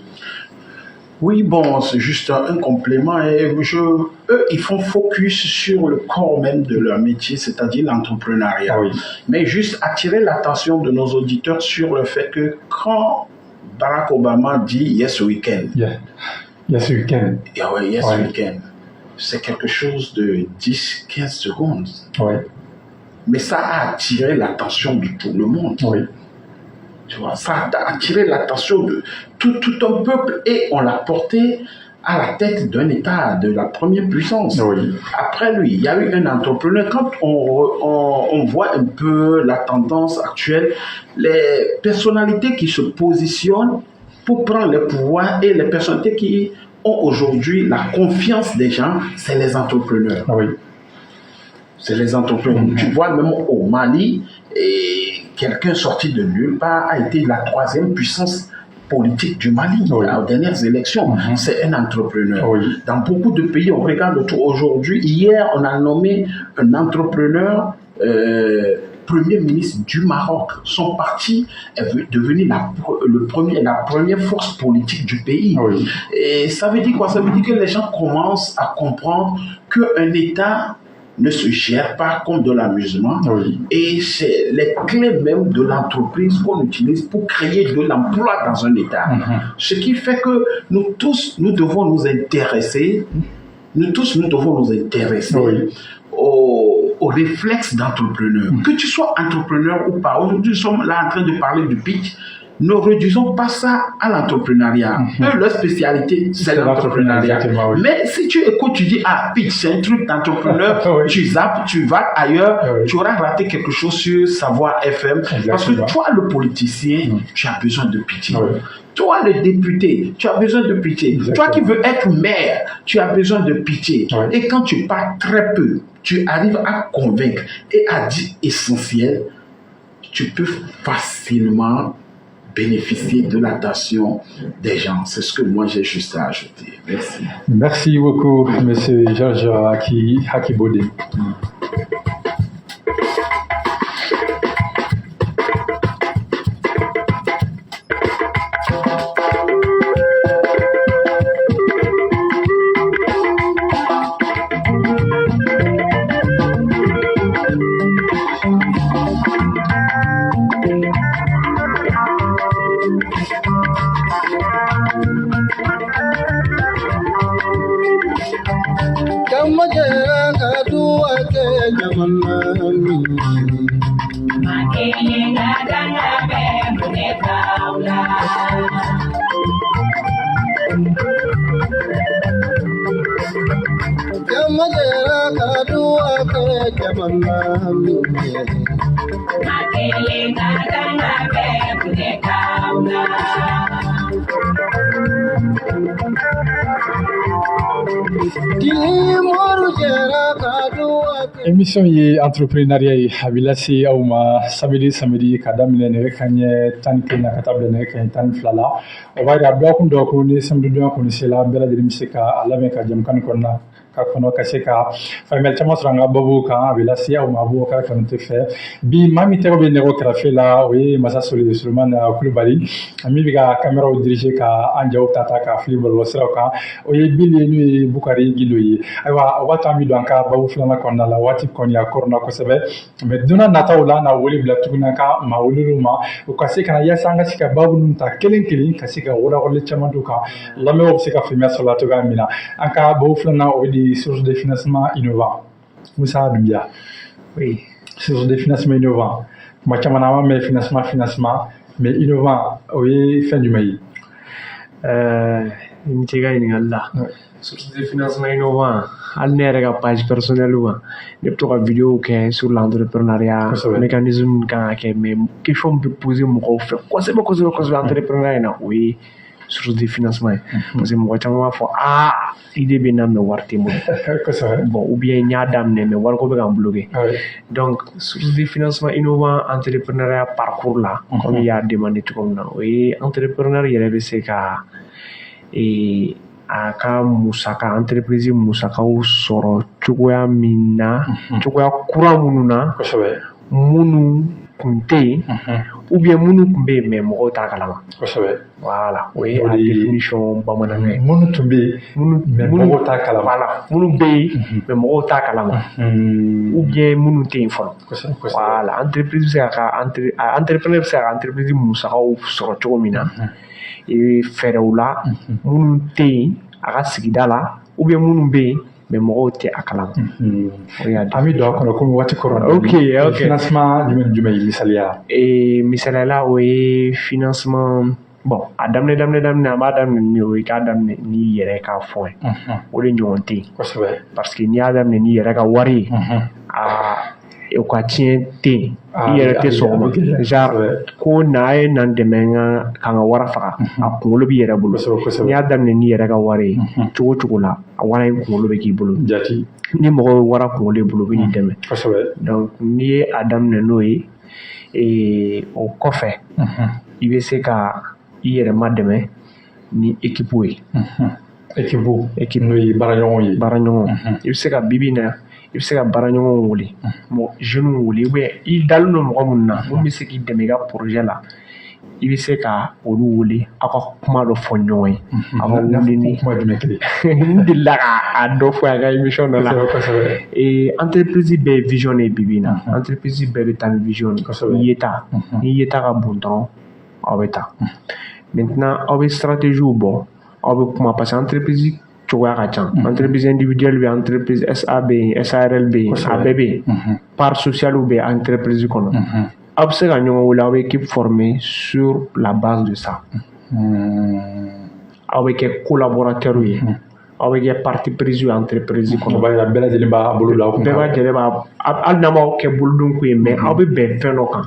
Oui, bon, c'est juste un complément. Et eux, ils font focus sur le corps même de leur métier, c'est-à-dire l'entrepreneuriat. Mais juste attirer l'attention de nos auditeurs sur le fait que quand Barack Obama dit « Yes, we can », Yeah. Yes, we can. Yeah, ouais, yes, we can, c'est quelque chose de 10, 15 secondes. Mais ça a attiré l'attention de tout le monde. Tu vois, ça a attiré l'attention de tout un peuple et on l'a porté à la tête d'un État de la première puissance. Après lui, il y a eu un entrepreneur. Quand on voit un peu la tendance actuelle, les personnalités qui se positionnent pour prendre le pouvoir et les personnalités qui ont aujourd'hui la confiance des gens, c'est les entrepreneurs. C'est les entrepreneurs. Tu vois, même au Mali, et quelqu'un sorti de nulle part a été la troisième puissance politique du Mali aux dernières élections. C'est un entrepreneur. Dans beaucoup de pays, on regarde tout. Aujourd'hui, hier, on a nommé un entrepreneur premier ministre du Maroc. Son parti est devenu la première force politique du pays. Et ça veut dire quoi? Ça veut dire que les gens commencent à comprendre qu'un État ne se gère pas comme de l'amusement. Et c'est les clés même de l'entreprise qu'on utilise pour créer de l'emploi dans un État. Ce qui fait que nous tous, nous devons nous intéresser, nous tous, nous devons nous intéresser au réflexe d'entrepreneur. Que tu sois entrepreneur ou pas, aujourd'hui, nous sommes là en train de parler du pitch. Ne réduisons pas ça à l'entrepreneuriat. Eux, leur spécialité, c'est l'entrepreneuriat. Mais si tu écoutes, tu dis, ah, pitch, c'est un truc d'entrepreneur, tu zappes, tu vas ailleurs, tu auras raté quelque chose sur Savoir FM. Parce que toi, le politicien, tu as besoin de pitié. Toi, le député, tu as besoin de pitié. Toi qui veux être maire, tu as besoin de pitié. Et quand tu parles très peu, tu arrives à convaincre et à dire essentiel, tu peux facilement bénéficier de l'attention des gens. C'est ce que moi j'ai juste à ajouter. Merci. Merci beaucoup, Monsieur Georges Hakibode. Émission ye entrepreneuriat ye, a bɛ lase aw ma samedi samedi ka daminɛ nɛgɛ kanɲɛ 11 na ka taa bila nɛgɛ kanɲɛ 12 la. O b'a yira dɔgɔkun dɔgɔkun ni samedi donya kɔni sera, bɛɛ lajɛlen bɛ se ka a labɛn ka jɛmukan nin kɔnɔna ka kɔnɔ ka se ka faamuyali caman sɔrɔ an ka babu kan. A bɛ lase aw ma Abubakar Kanute fɛ. Bi, maa min tɛgɛ bɛ nɛgɛ kɛrɛfɛ la, o ye Masa Soli Sulemani Kulubali. Min bɛ ka caméraw diriger ka an jaw ta ka fili bɔlɔlɔsiraw kan, o ye Bili ye, n'o ye Bukari Gindo ye. Ayiwa, o b'a to an bɛ don an ka babu filanan kɔnɔna la. Waati kɔni a kɔrɔna kosɛbɛ, mais don n'a nataw la, an na wele bila tuguni an ka maa welelenw ma, u ka se ka na yaasa an ka se ka babu ninnu ta kelen kelen ka se ka walawalali caman d'u kan, lamɛnbaaw bɛ se ka faamuya sɔrɔ la cogoya min na. An ka babu filanan, o de ye source de financement innovant. Moussa Doumbia. Oui. Source de financement innovant. Kuma caman na, an b'a mɛn financement, financement, mais innovant, o ye fɛn jumɛn ye? I ni ce i ka ɲininkali la. Source de financement innovant, hali ne yɛrɛ ka page personnelle kan, ne bɛ to ka vidéo kɛ sur l'entrepreneuriat, mécanisme min kan ka kɛ, mais question bɛ poser mɔgɔw fɛ kosɛbɛ kosɛbɛ kosɛbɛ entrepreneuriat in na, o ye source de financement ye. Parce que mɔgɔ caman b'a fɔ, aa, idée bɛ n na, mais wari tɛ n bolo. Bon, ou bien n y'a daminɛ, mais wariko bɛ ka n bloquer. Donc source de financement innovant, entrepreneuriat parcours la, comme i y'a demandé cogo min na, o ye entrepreneur yɛrɛ bɛ se ka a ka musaka, entreprise musakaw sɔrɔ cogoya min na, cogoya kura minnu na, minnu kun tɛ yen, ou bien minnu tun bɛ yen, mais mɔgɔw t'a kalama. Voilà, o ye a définition bamanankan ye. Minnu tun bɛ yen, mais mɔgɔw t'a kalama. Voilà, minnu bɛ yen, mais mɔgɔw t'a kalama, ou bien minnu tɛ yen fɔlɔ. Voilà, entreprise bɛ se ka entrepreneur bɛ se ka entreprise musakaw sɔrɔ cogo min na, fɛɛrɛw la minnu tɛ yen a ka sigida la, ou bien minnu bɛ yen, mais mɔgɔw tɛ a kalama. An bɛ don a kɔnɔ komi waati kɔrɔ. Ok. Financement jumɛn ni jumɛn ye misaliya? Misaliya la, o ye financement, bon, a daminɛ daminɛ daminɛ, an b'a daminɛ ni o ye, k'a daminɛ n'i yɛrɛ ka fonds ye. O de ɲɔgɔn tɛ yen. Parce que n'i y'a daminɛ n'i yɛrɛ ka wari ye, a O ka tiɲɛ tɛ yen, i yɛrɛ tɛ sɔn o ma. Genre ko na a ye na n dɛmɛ n ka ka n ka wara faga, a kunkolo b'i yɛrɛ bolo. N'i y'a daminɛ n'i yɛrɛ ka wari ye, cogo o cogo la, a wara in kunkolo bɛ k'i bolo. Ni mɔgɔ ye wara kunkolo i bolo, u bɛ n'i dɛmɛ. Donc n'i ye a daminɛ n'o ye, o kɔfɛ i bɛ se ka i yɛrɛ ma dɛmɛ ni équipe ye. Équipe, n'o ye baaraɲɔgɔnw ye. Baaraɲɔgɔn, i bɛ se ka bibi in na, i bɛ se ka baaraɲɔgɔnw wele, mɔgɔ jeunes wele, ou bien i dalen don mɔgɔ minnu na, mun bɛ se k'i dɛmɛ i ka projet la, i bɛ se ka olu wele, aw ka kuma dɔ fɔ ɲɔgɔn ye. Aw ka wuli ni kuma jumɛn kelen? N delila ka a dɔ fɔ a ka émission dɔ la. Entreprise bɛɛ ye vision de ye bibi in na. Entreprise bɛɛ bɛ taa ni vision de ye. Yeta, ni yeta ka bon dɔrɔn, aw bɛ taa. Maintenant, aw bɛ stratégie bɔ, aw bɛ kuma, parce que entreprise cogoya ka ca. Entreprise individuelle bɛ yen, entreprise SA bɛ yen, SARL bɛ yen, a bɛɛ bɛ yen. Part sociale bɛ entreprise kɔnɔ. Aw bɛ se ka ɲɔgɔn wele, aw bɛ équipe former sur la base de ça. Aw bɛ kɛ collaborateur ye, aw bɛ kɛ partie prise ye entreprise kɔnɔ. O b'a yira bɛɛ lajɛlen b'a bolo bila aw kun. Bɛɛ b'a jɛlen b'a, hali n'a m'aw kɛ bolodenko ye, mais aw bɛ bɛn fɛn dɔ kan.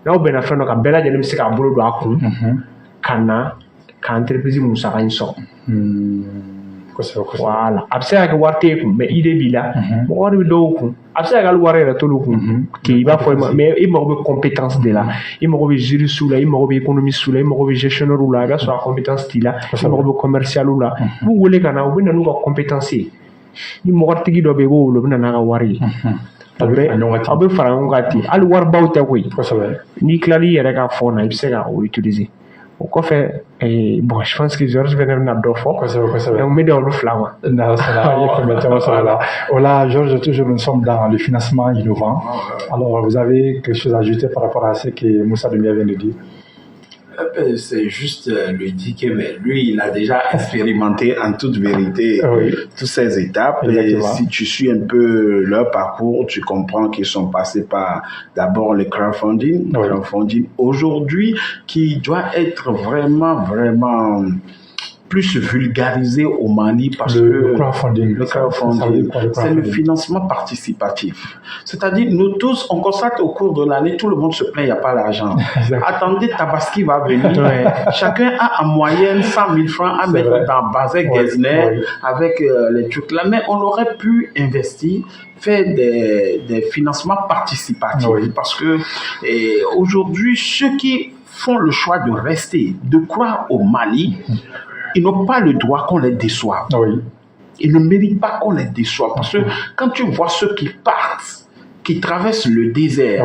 N'aw bɛnna fɛn dɔ kan, bɛɛ lajɛlen bɛ se k'a bolo don a kun ka na ka entreprise musaka in sɔrɔ. Voilà, a bɛ se ka kɛ wari t'e kun, mais idée b'i la. Mɔgɔ wari bɛ dɔw kun, a bɛ se ka kɛ hali wari yɛrɛ t'olu kun k'i b'a fɔ i ma, mais i mago bɛ compétence de la, i mago bɛ juriste la, i mago bɛ économiste la, i mago bɛ gestionnaire la, i b'a sɔrɔ a compétence t'i la, i mago bɛ commercial la. I b'u wele ka na, u bɛ na n'u ka compétence ye. Ni mɔgɔtigi dɔ bɛ yen, i b'o wele, u bɛ na n'a ka wari ye. Aw bɛ fara ɲɔgɔn kan ten, hali waribaw tɛ koyi. N'i tilal'i yɛrɛ ka fond na, i bɛ se ka o utiliser. O kɔfɛ, bon, je pense que Georges fɛnɛ bɛna dɔ fɔ. Kosɛbɛ. Donc n bɛ dan olu fila ma. N'Ala sɔnna, an ye faamuya caman sɔrɔ a la. O la, Georges, toujours nous sommes dans le financement innovant. Alors, vous avez quelque chose à ajouter par rapport à ce que Moussa Doumbia vient de dire? C'est juste lui dire que mais lui, il a déjà expérimenté en toute vérité toutes ces étapes. Et si tu suis un peu leur parcours, tu comprends qu'ils sont passés par d'abord le crowdfunding, crowdfunding aujourd'hui qui doit être vraiment, vraiment plus vulgarisé au Mali parce le, que le crowdfunding, le crowdfunding, c'est le financement participatif. C'est-à-dire, nous tous, on constate au cours de l'année, tout le monde se plaint, il n'y a pas d'argent. Attendez, Tabaski va venir. Chacun a en moyenne 100 000 francs à mettre vrai. Dans bazin getzner avec les trucs là. Mais on aurait pu investir, faire des financements participatifs. Parce que aujourd'hui, ceux qui font le choix de rester, de croire au Mali, ils n'ont pas le droit qu'on les déçoive. Ils ne méritent pas qu'on les déçoive. Parce que quand tu vois ceux qui partent, qui traversent le désert,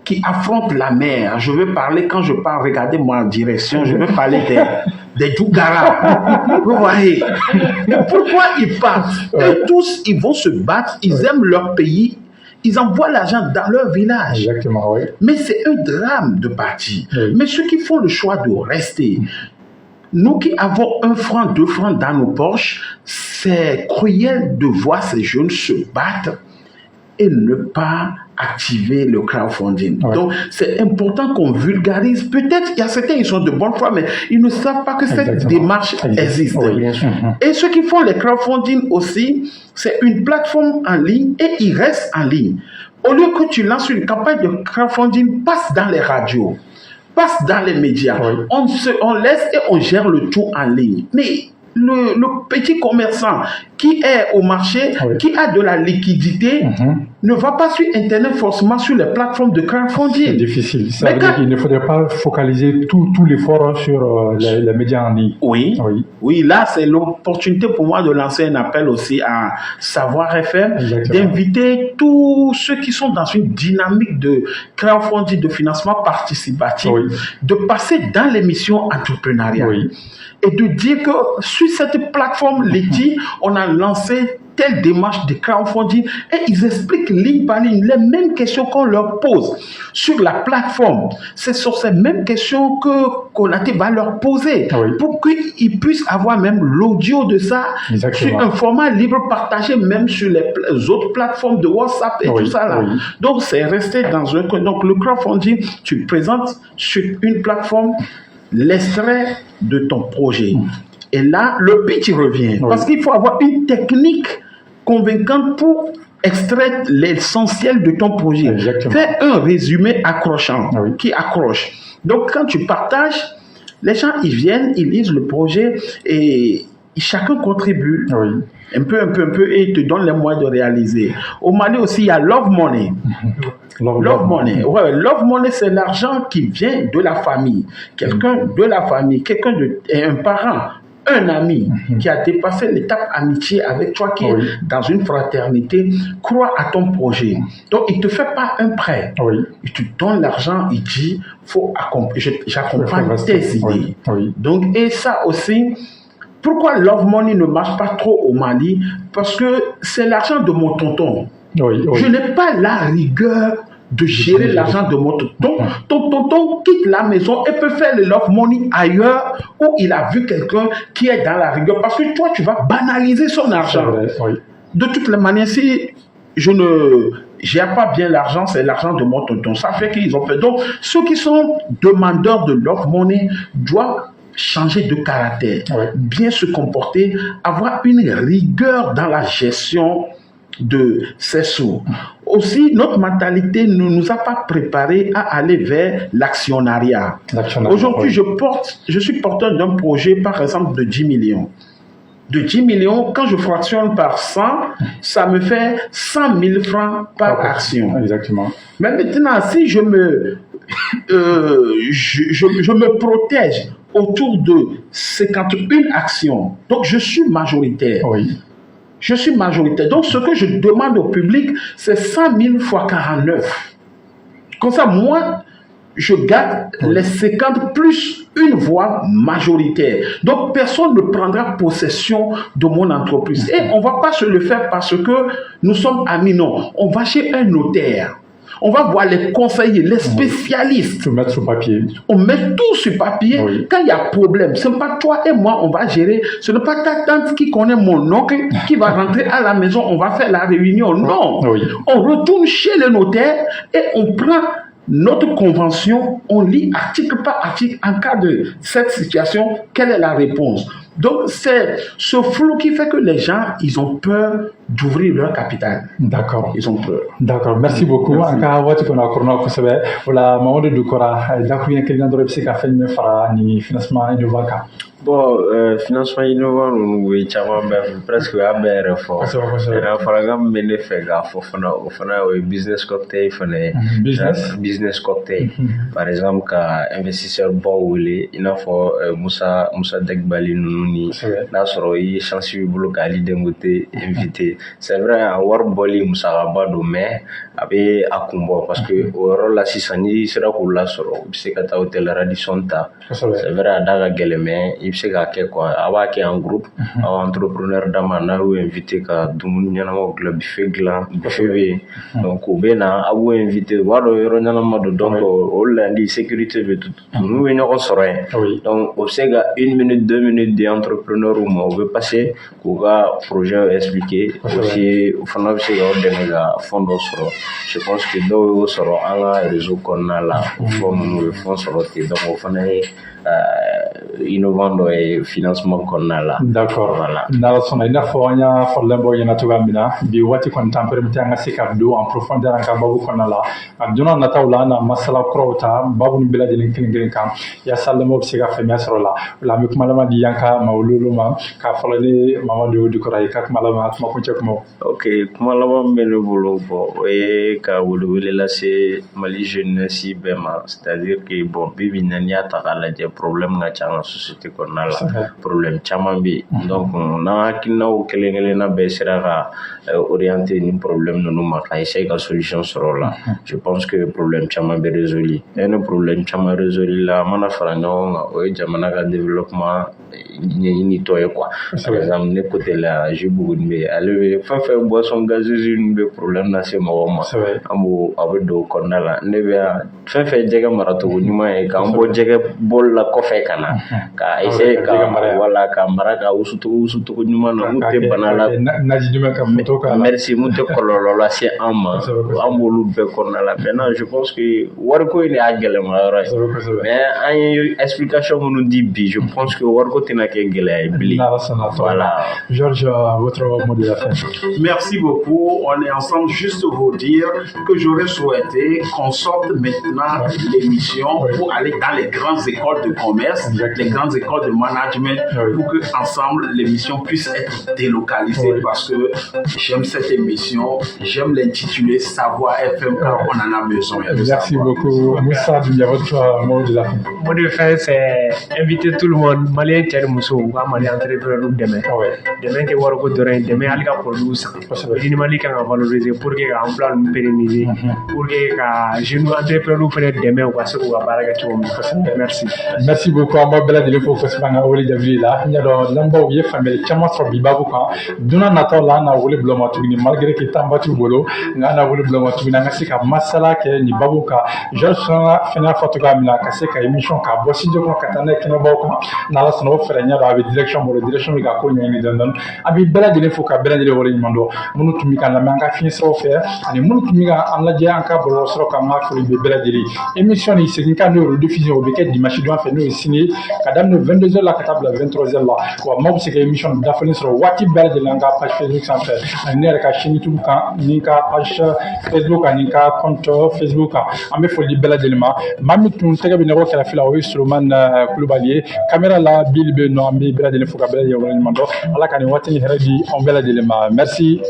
qui affrontent la mer, je veux parler, quand je parle, regardez-moi en direction, je veux parler des Dougara. Vous voyez? Mais pourquoi ils partent? Eux tous, ils vont se battre, ils aiment leur pays, ils envoient l'argent dans leur village. Exactement, oui. Mais c'est un drame de partir. Mais ceux qui font le choix de rester, nous qui avons 1 franc, 2 francs dans nos poches, c'est cruel de voir ces jeunes se battre et ne pas activer le crowdfunding. Donc, c'est important qu'on vulgarise. Peut-être qu'il y a certains, ils sont de bonne foi, mais ils ne savent pas que cette démarche existe. Oui, bien sûr. Et ceux qui font les crowdfunding aussi, c'est une plateforme en ligne et ils restent en ligne. Au lieu que tu lances une campagne de crowdfunding, passe dans les radios, passe dans les médias. On laisse et on gère le tout en ligne. Mais le petit commerçant qui est au marché, qui a de la liquidité, ne va pas sur Internet forcément sur les plateformes de crowdfunding. C'est difficile. Ça Mais veut dire qu'il ne faudrait pas focaliser tout l'effort sur les médias en ligne. Oui, là, c'est l'opportunité pour moi de lancer un appel aussi à Savoir FM, d'inviter tous ceux qui sont dans une dynamique de crowdfunding, de financement participatif, de passer dans l'émission entrepreneuriat. Et de dire que sur cette plateforme Leti, on a lancé telle démarche de crowdfunding et ils expliquent ligne par ligne les mêmes questions qu'on leur pose sur la plateforme. C'est sur ces mêmes questions que Konaté va leur poser pour qu'ils puissent avoir même l'audio de ça sur un format libre partagé même sur les autres plateformes de WhatsApp et tout ça là. Donc c'est resté dans un coin. Donc le crowdfunding, tu présentes sur une plateforme l'extrait de ton projet. Et là, le pitch revient. Parce qu'il faut avoir une technique convaincante pour extraire l'essentiel de ton projet. Exactement. Fais un résumé accrochant, qui accroche. Donc, quand tu partages, les gens, ils viennent, ils lisent le projet et chacun contribue. Un peu, un peu, un peu, et ils te donnent les moyens de réaliser. Au Mali aussi, il y a Love Money. Love Money. Ouais, Love Money, c'est l'argent qui vient de la famille. Quelqu'un de la famille, quelqu'un de, un parent, un ami qui a dépassé l'étape amitié avec toi, qui est dans une fraternité, croit à ton projet. Donc, il ne te fait pas un prêt. Il te donne l'argent, il dit, faut j'accompagne tes idées. Donc, et ça aussi, pourquoi Love Money ne marche pas trop au Mali? Parce que c'est l'argent de mon tonton. Je n'ai pas la rigueur de gérer l'argent de mon tonton. Ton tonton quitte la maison et peut faire le love money ailleurs où il a vu quelqu'un qui est dans la rigueur. Parce que toi, tu vas banaliser son argent. Vrai, oui. De toutes les manières, si je ne gère pas bien l'argent, c'est l'argent de mon tonton. Ça fait qu'ils ont fait. Donc, ceux qui sont demandeurs de love money doivent changer de caractère, bien se comporter, avoir une rigueur dans la gestion de ces sous. Aussi, notre mentalité ne nous a pas préparé à aller vers l'actionnariat. Aujourd'hui, je suis porteur d'un projet, par exemple, de 10 millions. De 10 millions, quand je fractionne par 100, ça me fait 100 000 francs par action. Exactement. Mais maintenant, si je me protège autour de 51 actions, donc je suis majoritaire. Je suis majoritaire. Donc, ce que je demande au public, c'est 100 000 fois 49. Comme ça, moi, je garde les 50 plus une voix majoritaire. Donc, personne ne prendra possession de mon entreprise. Et on ne va pas se le faire parce que nous sommes amis. Non, on va chez un notaire. On va voir les conseillers, les spécialistes. Tout mettre sur papier. On met tout sur papier. Quand il y a problème, ce n'est pas toi et moi, on va gérer. Ce n'est pas ta tante qui connaît mon oncle qui va rentrer à la maison, on va faire la réunion. Non. On retourne chez le notaire et on prend notre convention, on lit article par article en cas de cette situation, quelle est la réponse? Donc, c'est ce flou qui fait que les gens, ils ont peur d'ouvrir leur capital. D'accord. Ils ont peur. D'accord, merci beaucoup. An ka waati kɔnɔ a kɔrɔna kosɛbɛ. O la Mamadu Dukɔra, dakuruɲɛ kelen dɔrɔn i bɛ se ka fɛn jumɛn fara ni financement innovant kan? Bon, financement innovant ninnu, u ye caman bɛɛ, presque u y'a bɛɛ yɛrɛ fɔ. Kosɛbɛ kosɛbɛ. Nka farakan min bɛ ne fɛ k'a fɔ fana, o fana o ye business cocktail fana ye. Business? Business cocktail. Par exemple, ka investisseur baw wele, i n'a fɔ Musa Degbali ninnu ni n'a sɔrɔ i ye chance b'i bolo ka Ali Dangote invité. C'est vrai, a wari bɔli musakaba don, mais a bɛ a kun bɔ parce que o yɔrɔ la sisan, n'i sera k'u lasɔrɔ, u bɛ se ka taa hôtel Radisson ta. C'est vrai, a da ka gɛlɛn, mais i bɛ se k'a kɛ quoi. A b'a kɛ en groupe, aw entrepreneur dama, n'a y'u invité ka dumuni ɲɛnamaw dilan, buffet dilan, buffet bɛ yen. Donc u bɛ na, a b'u invité, u b'a dɔn yɔrɔ ɲɛnama don, donc o landi sécurité bɛ tout, n'u bɛ ɲɔgɔn sɔrɔ yen. Donc o bɛ se ka une minute, 2 minutes di entrepreneur ma, u bɛ passer k'u ka projet expliquer aussi, o fana bɛ se k'aw dɛmɛ ka fond dɔ sɔrɔ. Je pense que dɔw y'o sɔrɔ an ka réseau kɔnɔna la, o fond minnu ye fond sɔrɔ ten, donc o fana ye innovant dɔ ye financement kɔnɔna la. D'accord. Voilà. N'Ala sɔnna, i n'a fɔ an y'a fɔlen bɔ ɲɛna cogoya min na, bi waati kɔni t'an permettre an ka se ka don en profondeur an ka babu kɔnɔna la. A donna nataw la, an na masala kuraw ta babu ni bɛɛ lajɛlen kelen kelen kan, yaasa lamɛnw bɛ se ka faamuya sɔrɔ la. O la an bɛ kuma laban di an ka maa wele ma, k'a fɔlɔ ni Mamadu Dukɔra ye, ka kuma laban, kuma kuncɛ kumaw. Ok, kuma laban min bɛ ne bolo, bon, o ye ka welewele lase Mali jeunesse bɛɛ ma, c'est à dire que bon, bi bi in na, n'i y'a ta k'a lajɛ, problème ka ca an ka société kɔnɔna la, problème caman bɛ yen. Donc n'an hakilinaw kelen kelenna bɛɛ sera ka orienter ni problème ninnu ma, ka essayer ka solution sɔrɔ o la, je pense que problème caman bɛ résolu. Et ni problème caman résolu la, an mana fara ɲɔgɔn kan, o ye jamana ka développement ɲɛɲini tɔ ye quoi. Par exemple, ne côté la, jus Buguni bɛ yen, ale bɛ fɛn fɛn boisson gazeuse ninnu bɛ problème lase mɔgɔw ma, an b'o a bɛ don o kɔnɔna la. Ne bɛ yan, fɛn fɛn jɛgɛ maracogo ɲuman ye, k'an bɔ jɛgɛ bɔli la kɔfɛ ka na. ka essayer ka, wala, ka mara ka wusucogo wusucogo ɲuman na, mun tɛ bana la. Naji jumɛn ka photo k'a la. Merci. Mun tɛ kɔlɔlɔ lase an ma, an b'olu bɛɛ kɔnɔna la. Maintenant, je pense que wariko in de y'a gɛlɛma yɔrɔ ye, mais an ye explication minnu di bi, je pense que wariko tɛna kɛ gɛlɛya ye bilen. Voilà. Georges, votre mot de la fin. Merci beaucoup. On est ensemble, juste vous dire que j'aurais souhaité qu'on sorte maintenant l'émission pour aller dans les grandes écoles de commerce, les grandes écoles de management, pour que ensemble l'émission puisse être délocalisée, parce que j'aime cette émission, j'aime l'intitulé Savoir FM car on en a besoin. Merci beaucoup. Moussa, votre mot de la fin. Mot de fin, c'est inviter tout le monde, Malien cɛ ni muso, u ka Mali entrepreneur dɛmɛ. Dɛmɛ tɛ wariko dɔrɔn ye, dɛmɛ hali ka produit san. Made in Mali kan ka valoriser pour que ka emploi ninnu pérenniser, pour que ka jeunes entrepreneurs fɛnɛ dɛmɛ u ka se k'u ka baara kɛ cogo min na. Merci. Merci beaucoup. An b'aw bɛɛ lajɛlen fo kosɛbɛ an ka wele jaabili la. N y'a dɔn lamɛnbaaw ye faamuyali caman sɔrɔ bi baabu kan. Don n'a nataw la, an na wele bila u ma tuguni, malgré que temps ba t'u bolo, nka an na wele bila u ma tuguni, an ka se ka masala kɛ nin baabu kan. Georges fana fɛnɛ y'a fɔ cogoya min na, ka se ka émission ka bɔ studio kɔnɔ ka taa n'a ye kɛnɛbaw kan, n'Ala sɔnna, o fɛɛrɛ ɲɛ dɔn a bɛ direction bolo, direction bɛ ka ko ɲɛɲini dɔɔni dɔɔni. An bɛ bɛɛ lajɛlen fo ka bɛɛ lajɛlen waleɲuman dɔn, minnu tun bɛ ka lamɛn an ka fiɲɛ siraw fɛ ani minnu tun bɛ ka an lajɛ an ka bɔlɔlɔsiraw kan. An ka foli bɛ bɛɛ lajɛlen. Émission nin segin kan, n'o ye rediffusion, o bɛ kɛ dimanche don fɛ, n'o ye sini ye, ka daminɛ 22 heures la ka taa bila 23 heures la. Wa maaw bɛ se ka émission nin dafalen sɔrɔ waati bɛɛ lajɛlen an ka page Facebook sanfɛ ani ne yɛrɛ ka chaîne YouTube kan, ni ka page Facebook ani ka compte Facebook kan. An bɛ foli di bɛɛ lajɛlen ma. Maa min tun tɛgɛ bɛ nɛgɛ kɛrɛfɛ la, o ye Solomani Kulubali ye. Caméra la, Bill bɛ yen nɔ. An bɛ bɛɛ lajɛlen fo ka bɛɛ lajɛlen waleɲuman dɔn. Ala ka nin waati ni hɛrɛ di anw bɛɛ lajɛlen ma. Merci.